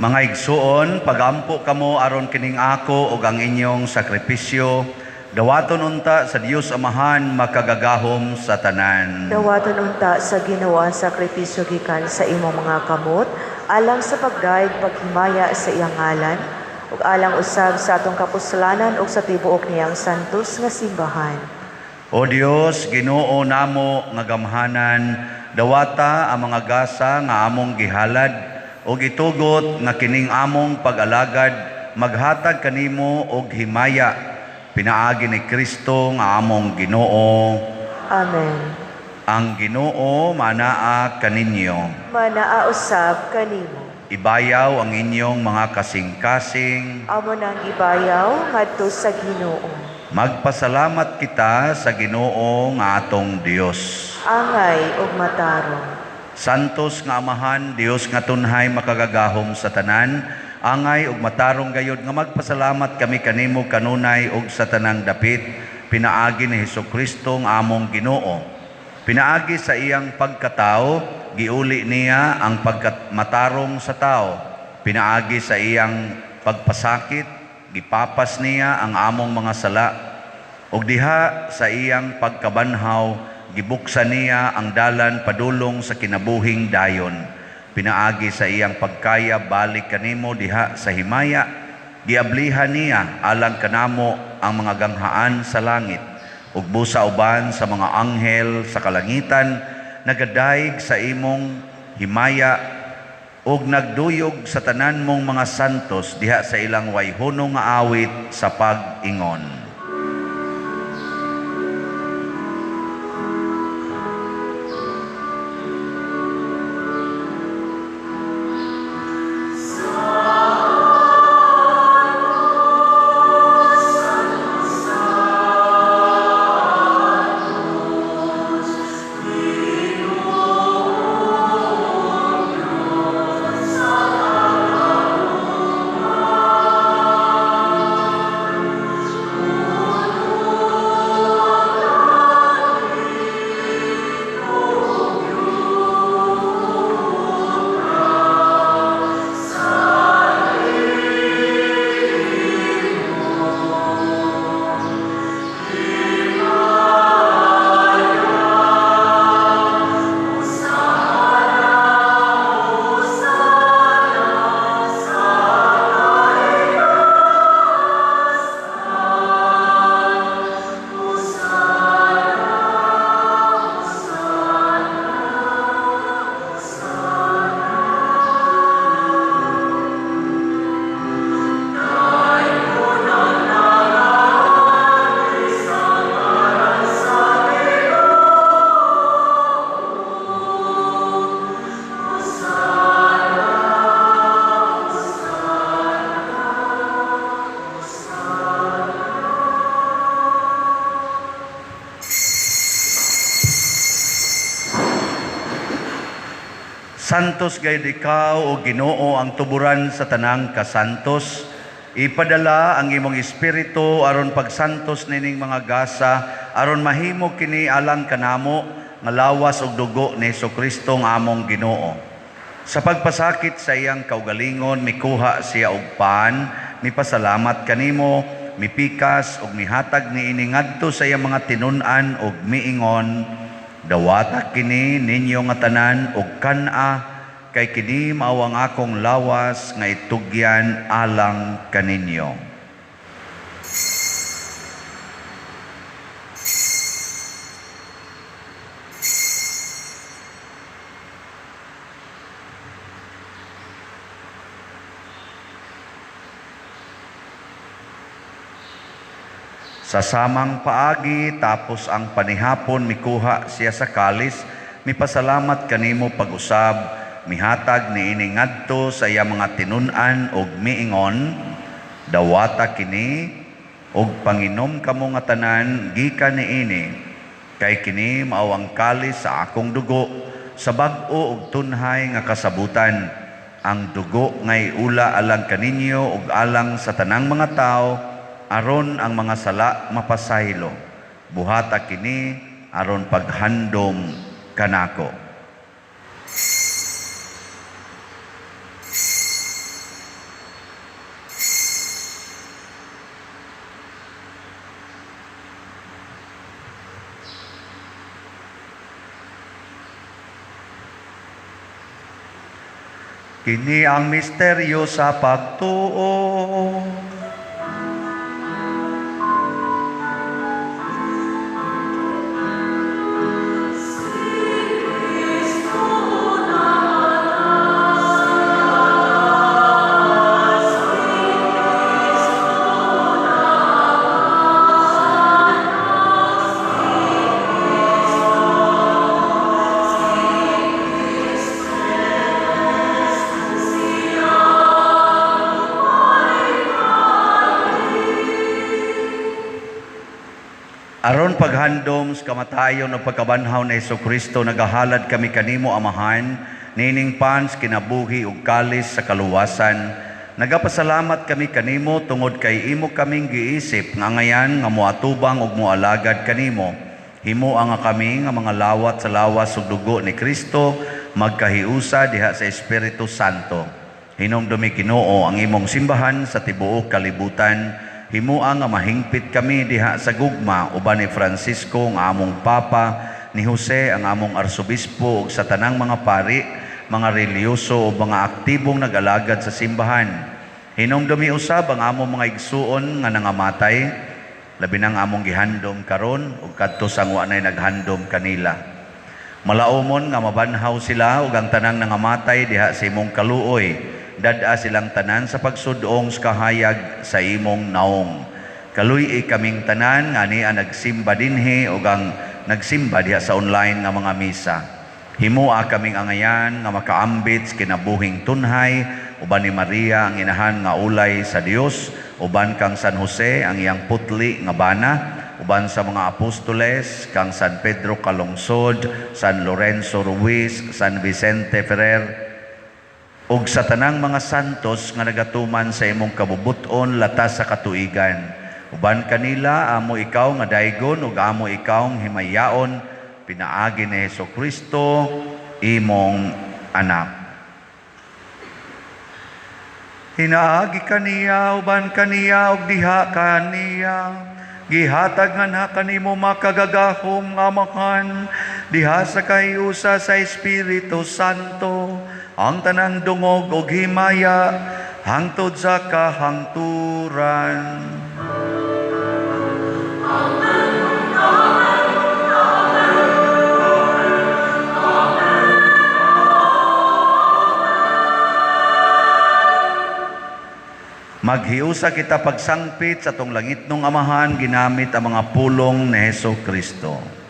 Mga igsuon, pagampo kamo aron kining ako ug ang inyong sakripisyo, dawaton unta sa Dios Amahan makagagahom sa tanan. Dawaton unta sa Ginoo ang sakripisyo gikan sa imong mga kamot, alang sa pagdayeg paghimaya sa iyang ngalan, ug alang usab sa atong kapuslanan ug sa tibuok niyang santos nga simbahan. O Dios, Ginoo namo nga gamhanan, dawata ang mga gasa nga among gihalad ug itugot nga kining among pag-alagad maghatag kanimo og himaya, pinaagi ni Kristo nga among Ginoo. Amen. Ang Ginoo manaa kaninyo. Manaa usab kanimo. Ibayaw ang inyong mga kasing-kasing. Amo nang ibayaw ngadto sa Ginoo. Magpasalamat kita sa Ginoo nga atong Dios. Angay ug matarong. Santos nga Amahan, Dios nga tunhay makagagahom sa tanan, angay ug matarong gayod nga magpasalamat kami kanimo kanunay ug sa tanang dapit, pinaagi ni Hesukristo nga among Ginoo. Pinaagi sa iyang pagkatao, giuli niya ang pagkamatarong sa tao. Pinaagi sa iyang pagpasakit, gipapas niya ang among mga sala. Ug diha sa iyang pagkabanhaw, gibuksan niya ang dalan padulong sa kinabuhing dayon. Pinaagi sa iyang pagkaya balik kanimo diha sa himaya, giablihan niya alang kanamo ang mga ganghaan sa langit. Ug busa uban sa mga anghel sa kalangitan, nagadayeg sa imong himaya ug nagduyog sa tanan mong mga santos diha sa ilang wayhunong nga awit sa pag-ingon. Santos gayud ikaw o Ginoo ang tuburan sa tanang kasantos. Ipadala ang imong espiritu aron pagsantos nining mga gasa, aron mahimo kini alang kanamo nga lawas ug dugo ni Hesukristo nga among Ginoo. Sa pagpasakit sa iyang kaugalingon, mikuha siya og pan, mipasalamat kanimo, mipikas ug mihatag niini ngadto sa iyang mga tinun-an ug miingon, dawata kini ninyo nga tanan og kan-a, kay kini mao ang akong lawas nga itugyan alang kaninyo. Sa samang paagi, tapos ang panihapon, mikuha siya sa kalis, mipasalamat kanimo pag-usab, mihatag niini ngadto sa iya mga tinun-an og miingon, dawata kini og panginom kamo nga tanan gikan niini, kay kini mao ang kalis sa akong dugo, sa bag-o og tunhay nga kasabutan, ang dugo ngay ula alang kaninyo ug alang sa tanang mga tawo, aron ang mga sala mapasaylo. Buhata kini aron paghandom kanako. Kini ang misteryo sa pagtuo. Aron paghandom sa kamatayon o pagkabanhaw ni Hesukristo, nagahalad kami kanimo, Amahan, nining pans kinabuhi ug kalis sa kaluwasan. Nagapasalamat kami kanimo tungod kay imo kaming giisip nga ngayan nga moatubang ug moalagad kanimo. Himoa nga kami nga mga lawat sa lawas ug dugo ni Kristo magkahiusa diha sa Espiritu Santo. Hinumdumi Ginoo ang imong simbahan sa tibuok kalibutan. Himoa nga mahingpit kami diha sa gugma uban ni Francisco nga among Papa, ni Jose ang among Arsobispo ug sa tanang mga pari, mga relihiyoso ug mga aktibong nag-alagad sa simbahan. Hinumdumi usab ang among mga igsuon nga nangamatay, labi nang among gihandom karon ug kadto sa wa nay naghandom kanila. Malaumon nga mabanhaw sila ug ang tanang nangamatay diha sa imong kaluoy. Dad-a silang tanan sa pagsudong sa kahayag sa imong naong. Kaluy-i kaming tanan nga ania nagsimba dinhi ug ang nagsimba diha sa online nga mga misa. Himoa kaming angayan nga makaambit sa kinabuhing tunhay uban ni Maria ang inahan nga ulay sa Dios, uban kang San Jose ang iyang putli nga bana, uban sa mga apostoles kang San Pedro Calungsod, San Lorenzo Ruiz, San Vicente Ferrer, ug sa tanang mga santos nga nagatuman sa imong kabubut-on latas sa katuigan. Uban kanila amo ikaw nga daygon ug amo ikaw himayaon, pinaagi ni Hesukristo imong anak. Hinaagi kaniya, uban kaniya, ug diha kaniya, gihatag nga kanimo makagagahom nga Amahan, diha sa kahiusa sa Espiritu Santo, ang tanang dungog ug himaya, hangtod sa kahangturan. Amen. Amen. Amen. Amen. Maghiusa kita pagsangpit sa atong langitnong Amahan ginamit ang mga pulong ni Hesus Kristo.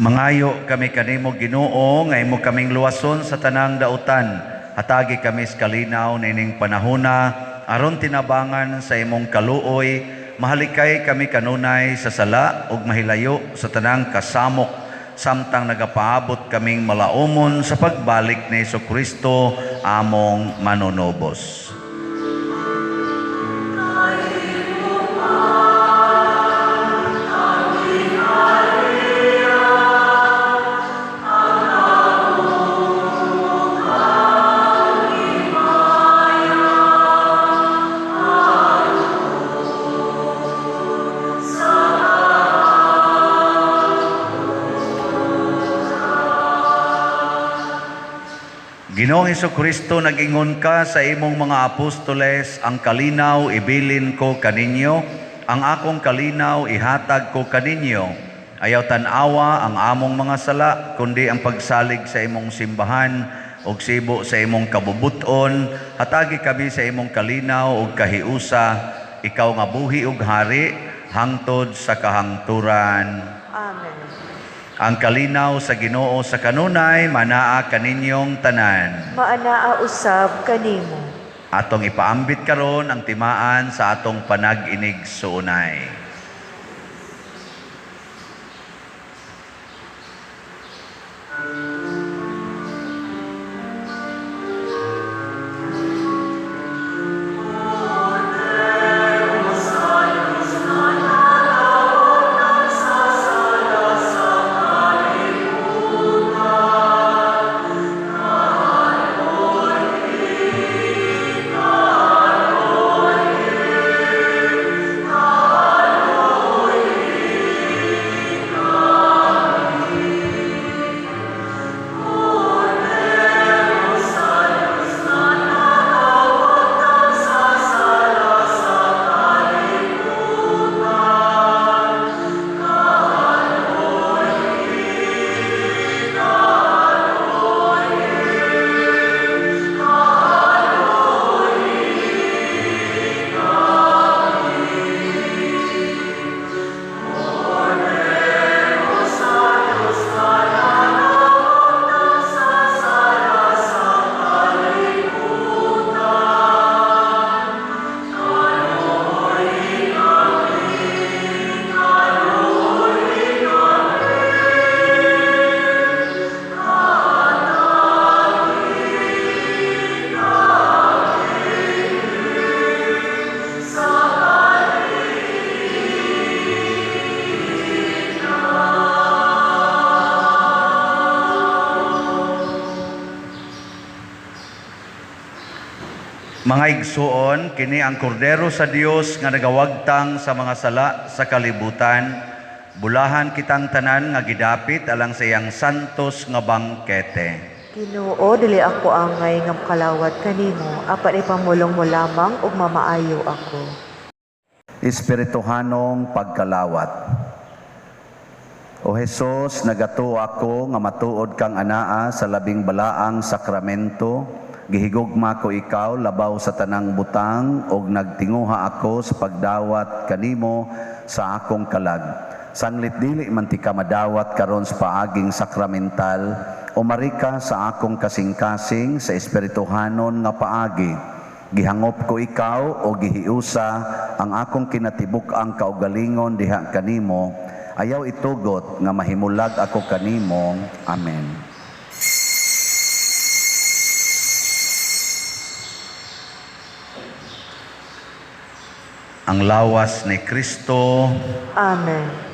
Mangayo kami kanimo Ginoo nga imo kaming luwason sa tanang dautan. Hatagi kami sa kalinaw nining panahona aron tinabangan sa imong kaluoy. Mahalikay kami kanunay sa sala ug mahilayo sa tanang kasamok samtang nagapaabot kaming malaumon sa pagbalik ni Hesukristo among manunubos. Ginoong Hesukristo, nag-ingon ka sa imong mga apostoles, ang kalinaw ibilin ko kaninyo, Ang akong kalinaw ihatag ko kaninyo. Ayaw tan-awa ang among mga sala, kundi ang pagsalig sa imong simbahan ug sibo sa imong kabubuton. Hatagi kami sa imong kalinaw ug kahiusa, ikaw nga buhi ug hari hangtod sa kahangturan. Amen. Ang kalinaw sa Ginoo sa kanunay manaa kaninyong tanan. Maanaa usab kanimo. Atong ipaambit karon ang timaan sa atong panag-inig suunay. Mga igsuon, kini ang kordero sa Dios nga nagawagtang sa mga sala sa kalibutan. Bulahan kitang tanan nga gidapit alang sa iyang santos nga bangkete. Ginoo, dili ako angay nga makalawat kanimo, apan ipamulong mo lamang ug mamaayo ako. Espirituhanong pagkalawat. O Hesus, nagatuo ako nga matuod kang anaa sa labing balaang sakramento. Gihigugma ko ikaw labaw sa tanang butang og nagtinguha ako sa pagdawat kanimo sa akong kalag. Sanglit dili man ti ka madawat karon sa paaging sakramental, umari ka sa akong kasing-kasing sa espirituhanon nga paagi. Gihangop ko ikaw o gihiusa ang akong kinatibuk-ang kaugalingon diha kanimo. Ayaw itugot nga mahimulag ako kanimo. Amen. Ang lawas ni Kristo. Amen. Amen.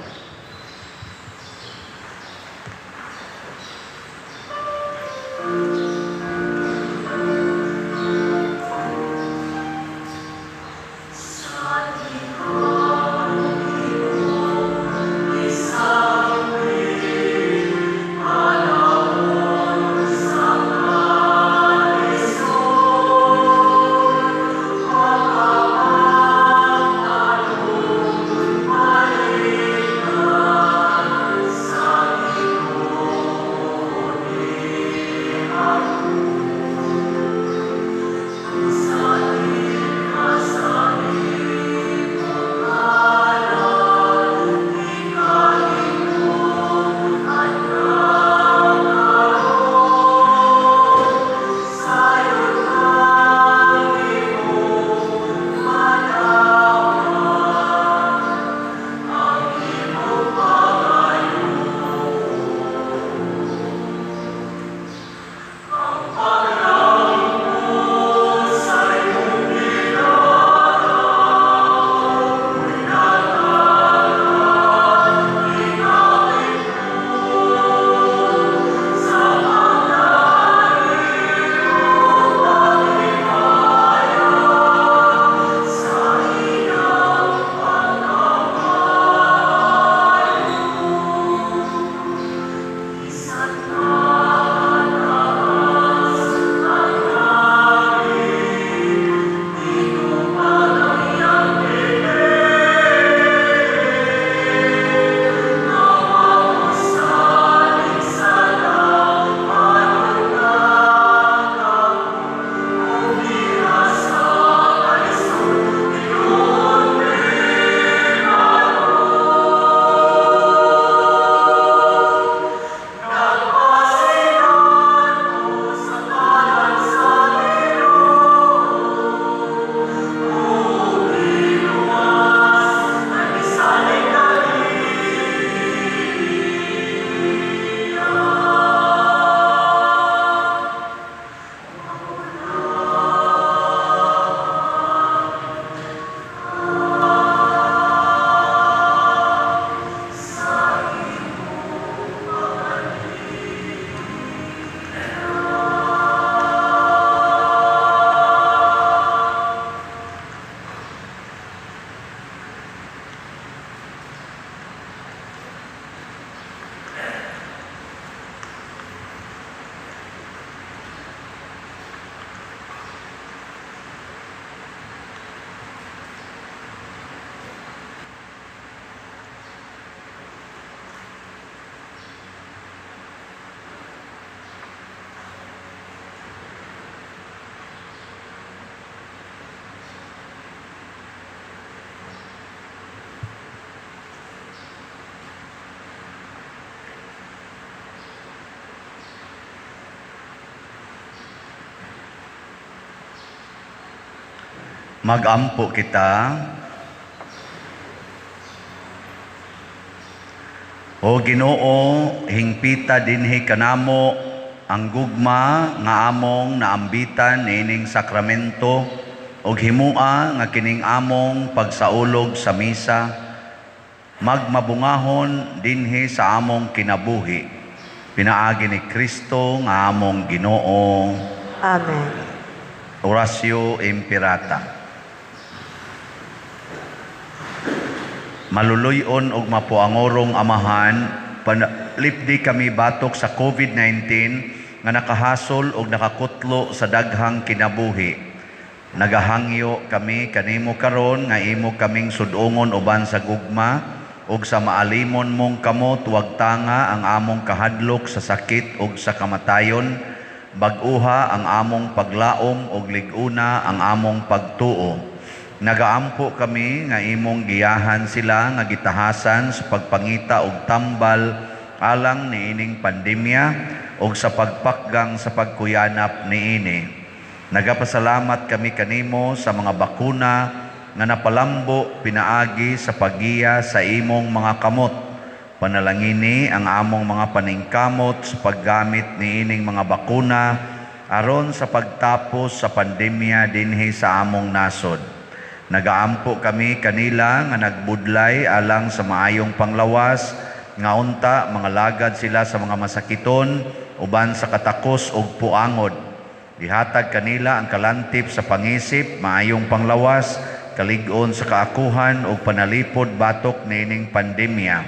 Magampo kita. O Ginoo, hingpita dinhi kanamo ang gugma nga among naambitan niining sakramento ug himua nga kining among pagsaulog sa misa magmabungahon dinhi sa among kinabuhi. Pinaagi ni Kristo nga among Ginoo. Amen. Oratio Imperata. Maluluyon og mapuangorong Amahan, panalipdi kami batok sa COVID-19 nga nakahasol og nakakutlo sa daghang kinabuhi. Nagahangyo kami kanimo karon nga imo kaming sudongon uban sa gugma ug sa maalimon mong kamot wagtanga ang among kahadlok sa sakit ug sa kamatayon, bag-uha ang among paglaom ug lig-una ang among pagtuo. Nagaampo kami nga imong giyahan sila nga gitahasan sa pagpangita og tambal alang niining pandemya ug sa pagpakgang sa pagkuyanap niini. Nagapasalamat kami kanimo sa mga bakuna nga napalambo pinaagi sa paggiya sa imong mga kamot. Panalangini ang among mga paningkamot sa paggamit niining mga bakuna aron sa pagtapos sa pandemya dinhi sa among nasod. Nagaampo kami kanila nga nagbudlay alang sa maayong panglawas, nga unta mga lagad sila sa mga masakiton uban sa katakos ug puangod. Gihatag kanila ang kalantip sa pangisip, maayong panglawas, kalig-on sa kaakuhan ug panalipod batok niining pandemya.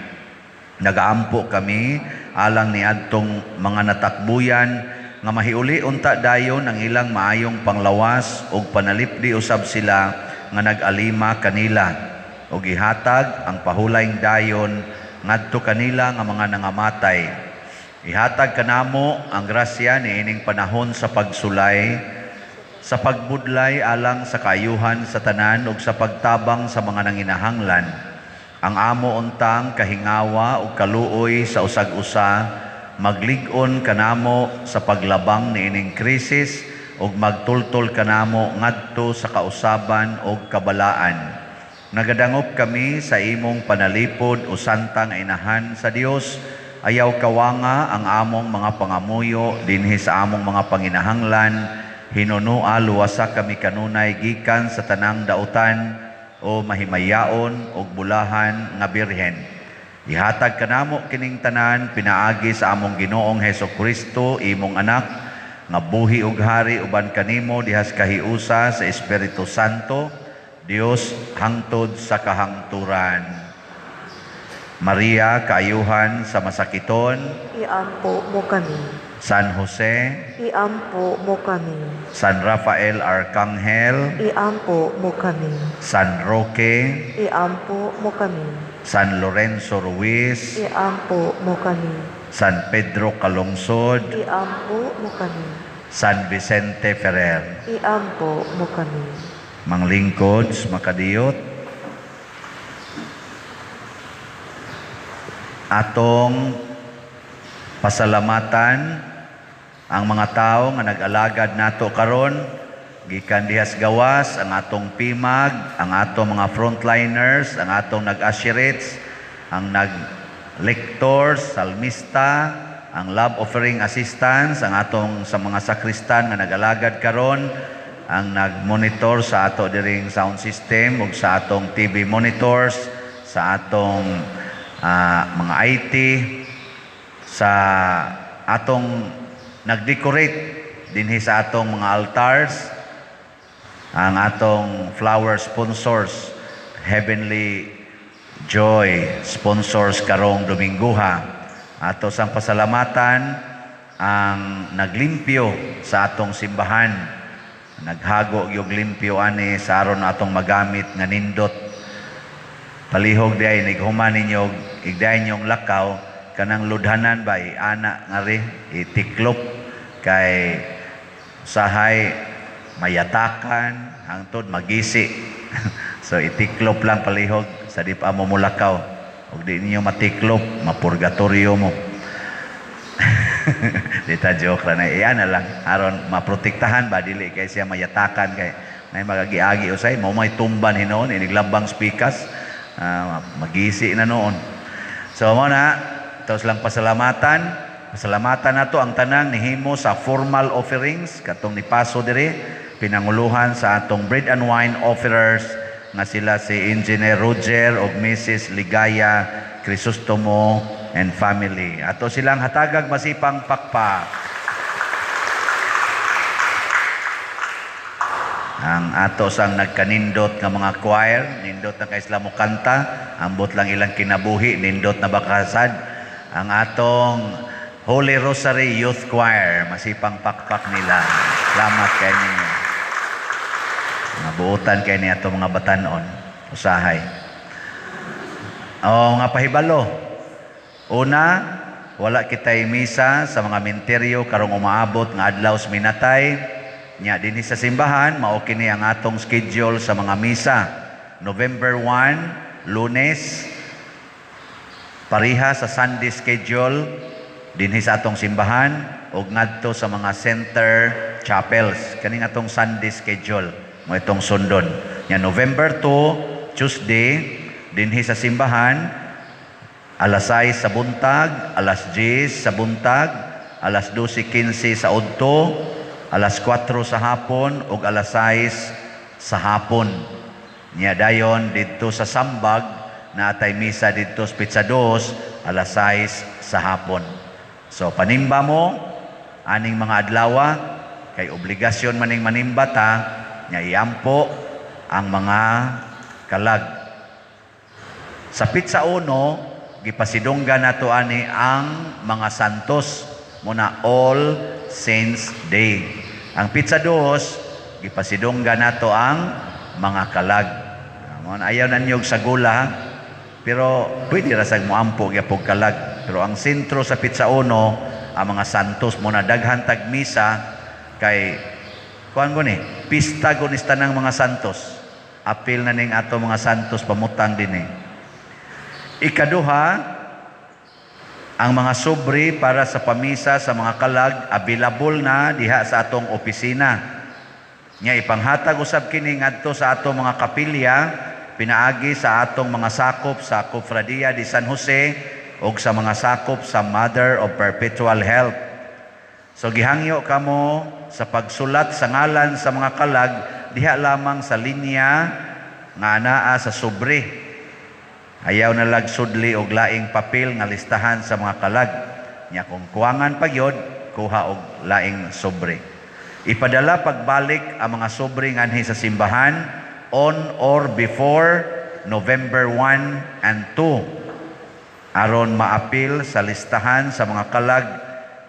Nagaampo kami alang niadtong mga natakbuyan nga mahiuli unta dayon ang ilang maayong panglawas ug panalipdi usab sila nga nag-alima kanila ug ihatag ang pahulayng dayon ngadto kanila nga mga nangamatay. Ihatag kanamo ang grasya niining panahon sa pagsulay, sa pagbudlay alang sa kaayuhan sa tanan ug sa pagtabang sa mga nanginahanglan. Ang amo untang kahingawa ug kaluoy sa usag-usa maglig-on kanamo sa paglabang niining krisis ug magtultol kanamo ngadto sa kausaban ug kabalaan. Nagadangop kami sa imong panalipod o santang inahan sa Dios. Ayaw kawanga ang among mga pangamuyo dinhi sa among mga panginahanglan. Hinunua luwasa kami kanunay gikan sa tanang dautan o mahimayaon og bulahan nga birhen. Ihatag kanamo kining tanan pinaagi sa among Ginoong Hesus Kristo, imong anak, nga buhi ug hari uban kanimo dihas kahiusa sa Espiritu Santo, Dios hangtod sa kahangturan. Maria, kaayuhan sa masakiton, iampo mo kami. San Jose, iampo mo kami. San Rafael Arcangel, iampo mo kami. San Roque, iampo mo kami. San Lorenzo Ruiz, iampo mo kami. San Pedro Calungsod, iampo mo kami. San Vicente Ferrer, iampo mo kami. Manglingkod, makadiyot, atong pasalamatan ang mga tao nga nag-alagad nato karon gikan dihas gawas, ang atong PIMAG, ang atong mga frontliners, ang atong nag-usherates, ang nag-lectors, salmista, ang love offering assistants, ang atong sa mga sakristan nga nag-alagad karon, ang nag-monitor sa ato diring sound system ug sa atong TV monitors, sa atong mga IT, sa atong nag-decorate dinhi sa atong mga altars, ang atong flower sponsors, Heavenly Joy sponsors karong Domingguha. Ato sang pasalamatan ang naglimpyo sa atong simbahan. Naghago yung limpyo ani sa aron atong magamit nga nindot. Palihog diay nighuman ninyo igday inyong lakaw kanang ludhanan ba iana nga ri itiklop kay usahay mayatakan hangtod magisi. So itiklop lang palihog sa di pa mo mulakaw. Ug di ninyo matiklop, mapurgatorio mo. Dita joke ra na iana lang aron maprotektahan ba dili kay siya mayatakan kay Nay magagi-agi usay mao may tumban hinuon iniglabang spikas, magisi na noon. So mo na tos lang pasalamatan. Pasalamatan nato ang tanang nihimo sa formal offerings katong nipaso diri, pinanguluhan sa atong bread and wine offerers nga sila si Engineer Roger ug Mrs. Ligaya Crisostomo and family. Ato silang hatagag masipang pakpak. Ang ato sang nagkanindot nga mga choir, nindot na kay sila mo kanta, ambot lang ilang kinabuhi, nindot na bakasad. Ang atong Holy Rosary Youth Choir, masipang pakpak nila. Salamat kay ninyo. Mabuotan kay ni ato mga batanon, usahay. O nga pahibalo. Una, wala kitay misa sa mga minteryo karong umaabot nga adlaw sa minatay. Nya dinhi sa simbahan, mao kini ang atong schedule sa mga misa. November 1, Lunes, pariha sa Sunday schedule dinhi sa atong simbahan ug ngadto sa mga center chapels. Kaning atong Sunday schedule mo itong sundon. Nya November 2, Tuesday, dinhi sa simbahan alas 6 sa buntag, alas 10 sa buntag, alas 12:15 sa udto, alas 4 sa hapon ug alas 6 sa hapon. Nya dayon didto sa Sambag naatay misa didto sa Pitsa 2 alas 6 sa hapon. So panimba mo aning mga adlawa kay obligasyon maning manimba ta, nya iampo ang mga kalag. Sa Pitsa 1 gipasidunggan nato ani ang mga santos muna All Saints Day. Ang Pitsa 2 gipasidunggan nato ang mga kalag. Mon ayaw na niyog sa gula, pero pwede ra sag moampo gyapon kalag. Pero ang sentro sa Pitsa 1 ang mga santos muna daghan tag misa kay kuan ko ni pista ko ni tanang mga santos. Apil na ning ato mga santos pamutang dinhi. Ikaduha, ang mga sobre para sa pamisa sa mga kalag available na diha sa atong opisina. Nya ipanghatag usab kini ngadto sa atong mga kapilya pinaagi sa atong mga sakop sa Cofradia de San Jose ug sa mga sakop sa Mother of Perpetual Help. So gihangyo kamo sa pagsulat sa ngalan sa mga kalag diha lamang sa linya nga anaa sa sobre. Ayaw na lag sudli og laing papel nga listahan sa mga kalag. Nya kung kuwangan pagyod, kuha og laing sobre. Ipadala pagbalik ang mga sobre nganhi sa simbahan on or before November 1 and 2 aron maapil sa listahan sa mga kalag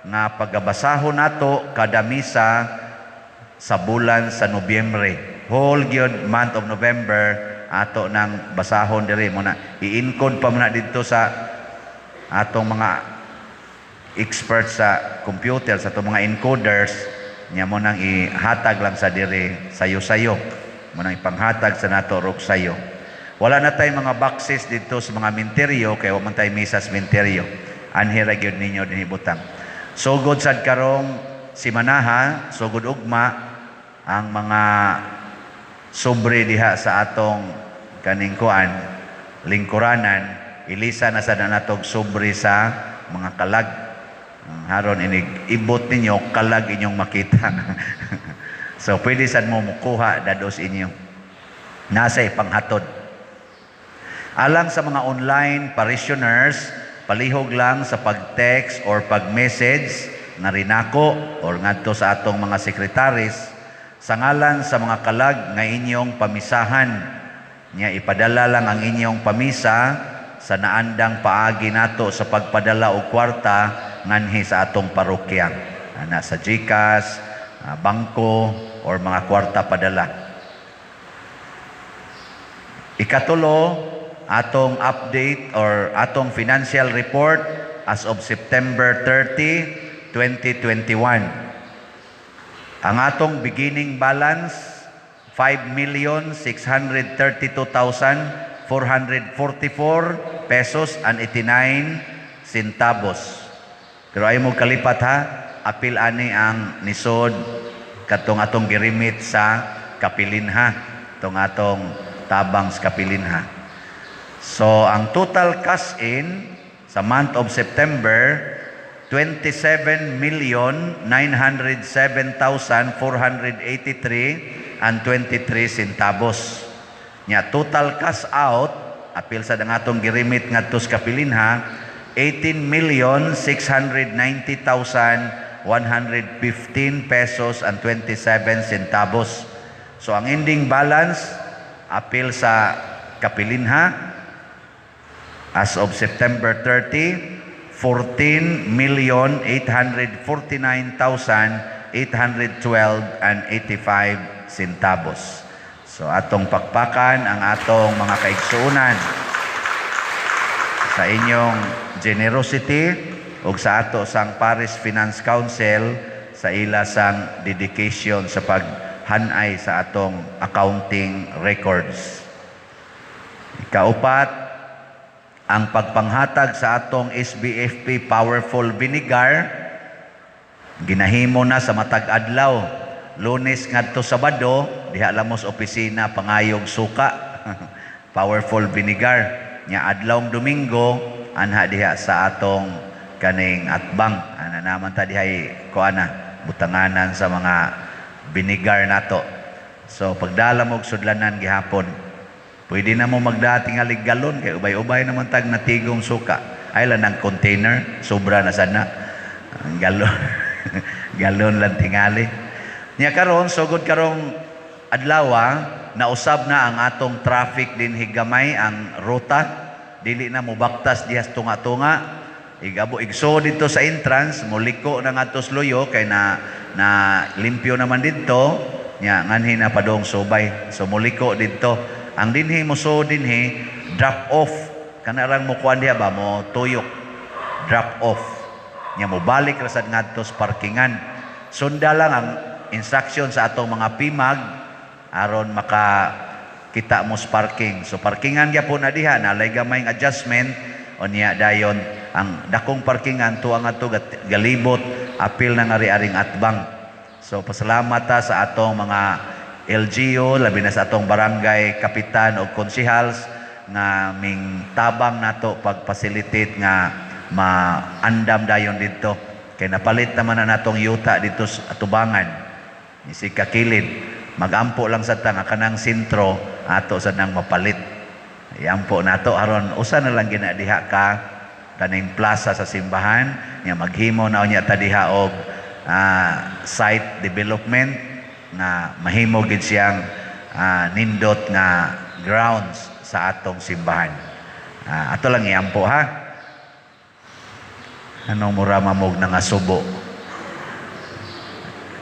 nga pagabasahon nato kada misa sa bulan sa Nobyembre. Whole gyud month of November ato nang basahon diri mo na i-encode pa man na didto sa atong mga experts sa computer, sa atong mga encoders nya mo nang ihatag lang sa diri sayo-sayo mo nang ipanghatag sa nato rog sayo. Wala na tay mga boxes didto sa mga minteryo kay wa man tay misa sa minteryo. Anhi ra gyud ninyo dinhi butang. Sugod sad karong simanaha, sugod ugma ang mga sobre diha sa atong kaning kuan lingkuranan, ilisa na sad natog sobre sa mga kalag. Haron inig ibot ninyo kalag inyong makita. So pwede sad mo mukuha dados inyo. Nasa ipanghatod. Alang sa mga online parishioners, palihog lang sa pag-text or pag-message nga rinako or ngadto sa atong mga sekretaris sa ngalan sa mga kalag nga inyong pamisahan. Nya ipadala lang ang inyong pamisa sa naandang paagi nato sa pagpadala og kwarta nganhi sa atong parokya. Ana sa GCash, bangko or mga kwarta padala. Ikatulo, atong update or atong financial report as of September 30, 2021. Ang atong beginning balance 5,632,444 pesos and 89 centavos. Pero ay mo kalipat ha, apil ani ang nisod katong atong girimit sa Kapilinha, itong atong tabang sa Kapilinha. So ang total cash in sa month of September, 27,907,483 and 23 centavos. Nya total cash out apil sa ang atong giremit ngadto sa Kapilinha, 18,690,115 pesos and 27 centavos. So ang ending balance apil sa Kapilinha as of September 30, 14,849,812 and 85 centavos. So atong pakpakan ang atong mga kaigsuonan sa inyong generosity ug sa ato sang Parish Finance Council sa ila sang dedication sa paghanay sa atong accounting records. Ikaupat, ang pagpanghatag sa atong SBFP Powerful Vinegar ginahimo na sa matag adlaw, Lunes ngadto Sabado, diha lang mo sa opisina pangayog suka powerful vinegar. Nya adlawng Domingo, anha diha sa atong kaning atbang ana naman ta dihay kuana butanganan sa mga vinegar nato. So pagdala mo og sudlanan gihapon, pwede na mo magdala tingalig galon kay ubay-ubay naman tag natigom suka. Ay lang ng container, sobra na sana. Ang galon. Galon lang tingali. Nya karon, sugod karong adlaw, nausab na ang atong traffic dinhi gamay ang ruta. Dili na mobaktas diha sa tunga-tunga. Igabo igso dito sa entrance, muliko na ngadto sa luyo kay na na limpyo naman didto. Nya nganhi na padong subay. So muliko didto. Ang dinhi mo, so dinhi drop off, kana rang mo kuan diha ba, mo tuyok, drop off. Nya mo balik ra sad ngadto sa parkingan. Sunda lang ang instruction sa atong mga PMAG aron maka kita mo sa parking. So parkingan gyapon na diha, nalay gamay adjustment. Unya dayon ang dakong parkingan tuwa nga to galibot apil na nga ari-aring atbang. So pasalamat ta sa atong mga LGU, labi na sa atong barangay kapitan o konsehals nga ming tabang nato pag-facilitate nga maandam dayon didto. Kay napalit naman na natong yuta dito sa atubangan. Isig kakilid, magampo lang sa ta nga kanang sentro ato sa nang mapalit. Iampo nato aron usa na lang gina diha ka kaning plaza sa simbahan. Nya maghimo na unya ta diha og site development nga mahimo gid siyang nindot nga grounds sa atong simbahan. Ato lang iampo ha. Anong mura mamog na nga subo?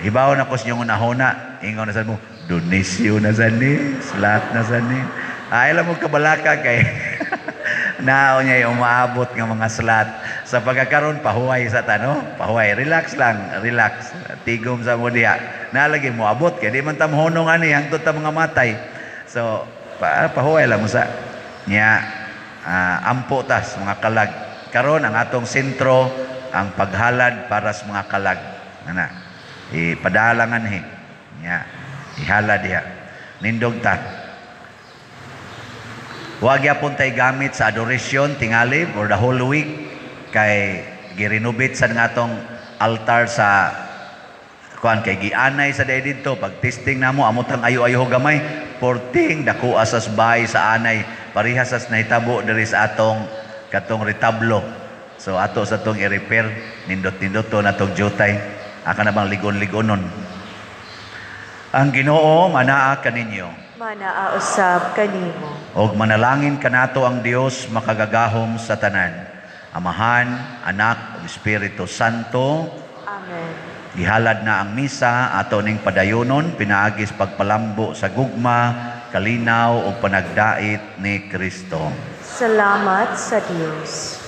Hibaw na ko sa inyong unahuna. Ingon na sa mo, Donisyo na sa ni, slot na sa ni. Ay, alam mo kabalaka kay nao niya yung umaabot nga mga slot. Sa pagkakaroon, pahuway sa tano. Pahuway. Relax lang. Relax. Tigom sa mo diha. Nalagi mo abot. Kaya di man tamhonong ani, hangtod ta mga matay. So, pahuway lang mo sa. Nya, ampo tas mga kalag. Karon ang atong sentro, ang paghalad para sa mga kalag. Ana. Ipadalangan he. Nya, ihala diha. Nindog ta. Wa gyapon tay gamit sa adoration tingali for the whole week kay girenovate sa nga atong altar sa kuan kay gianay sa day didto. Pag testing namo, amotang ayo-ayo gamay porting dako asas bahay sa anay, parehas sa nahitabo diri sa atong katong retablo. So ato sa tong i-repair, nindot-nindot to natong jutay aka na bang ligon-ligonon. Ang Ginoo manaa kaninyo. Manaa usab kanimo. Og manalangin kanato ang Dios makagagahom sa tanan, Amahan, Anak ug Espiritu Santo. Amen. Gihalad na ang misa, ato ning padayonon pinaagi sa pagpalambo sa gugma, kalinaw ug panagdait ni Kristo. Salamat sa Dios.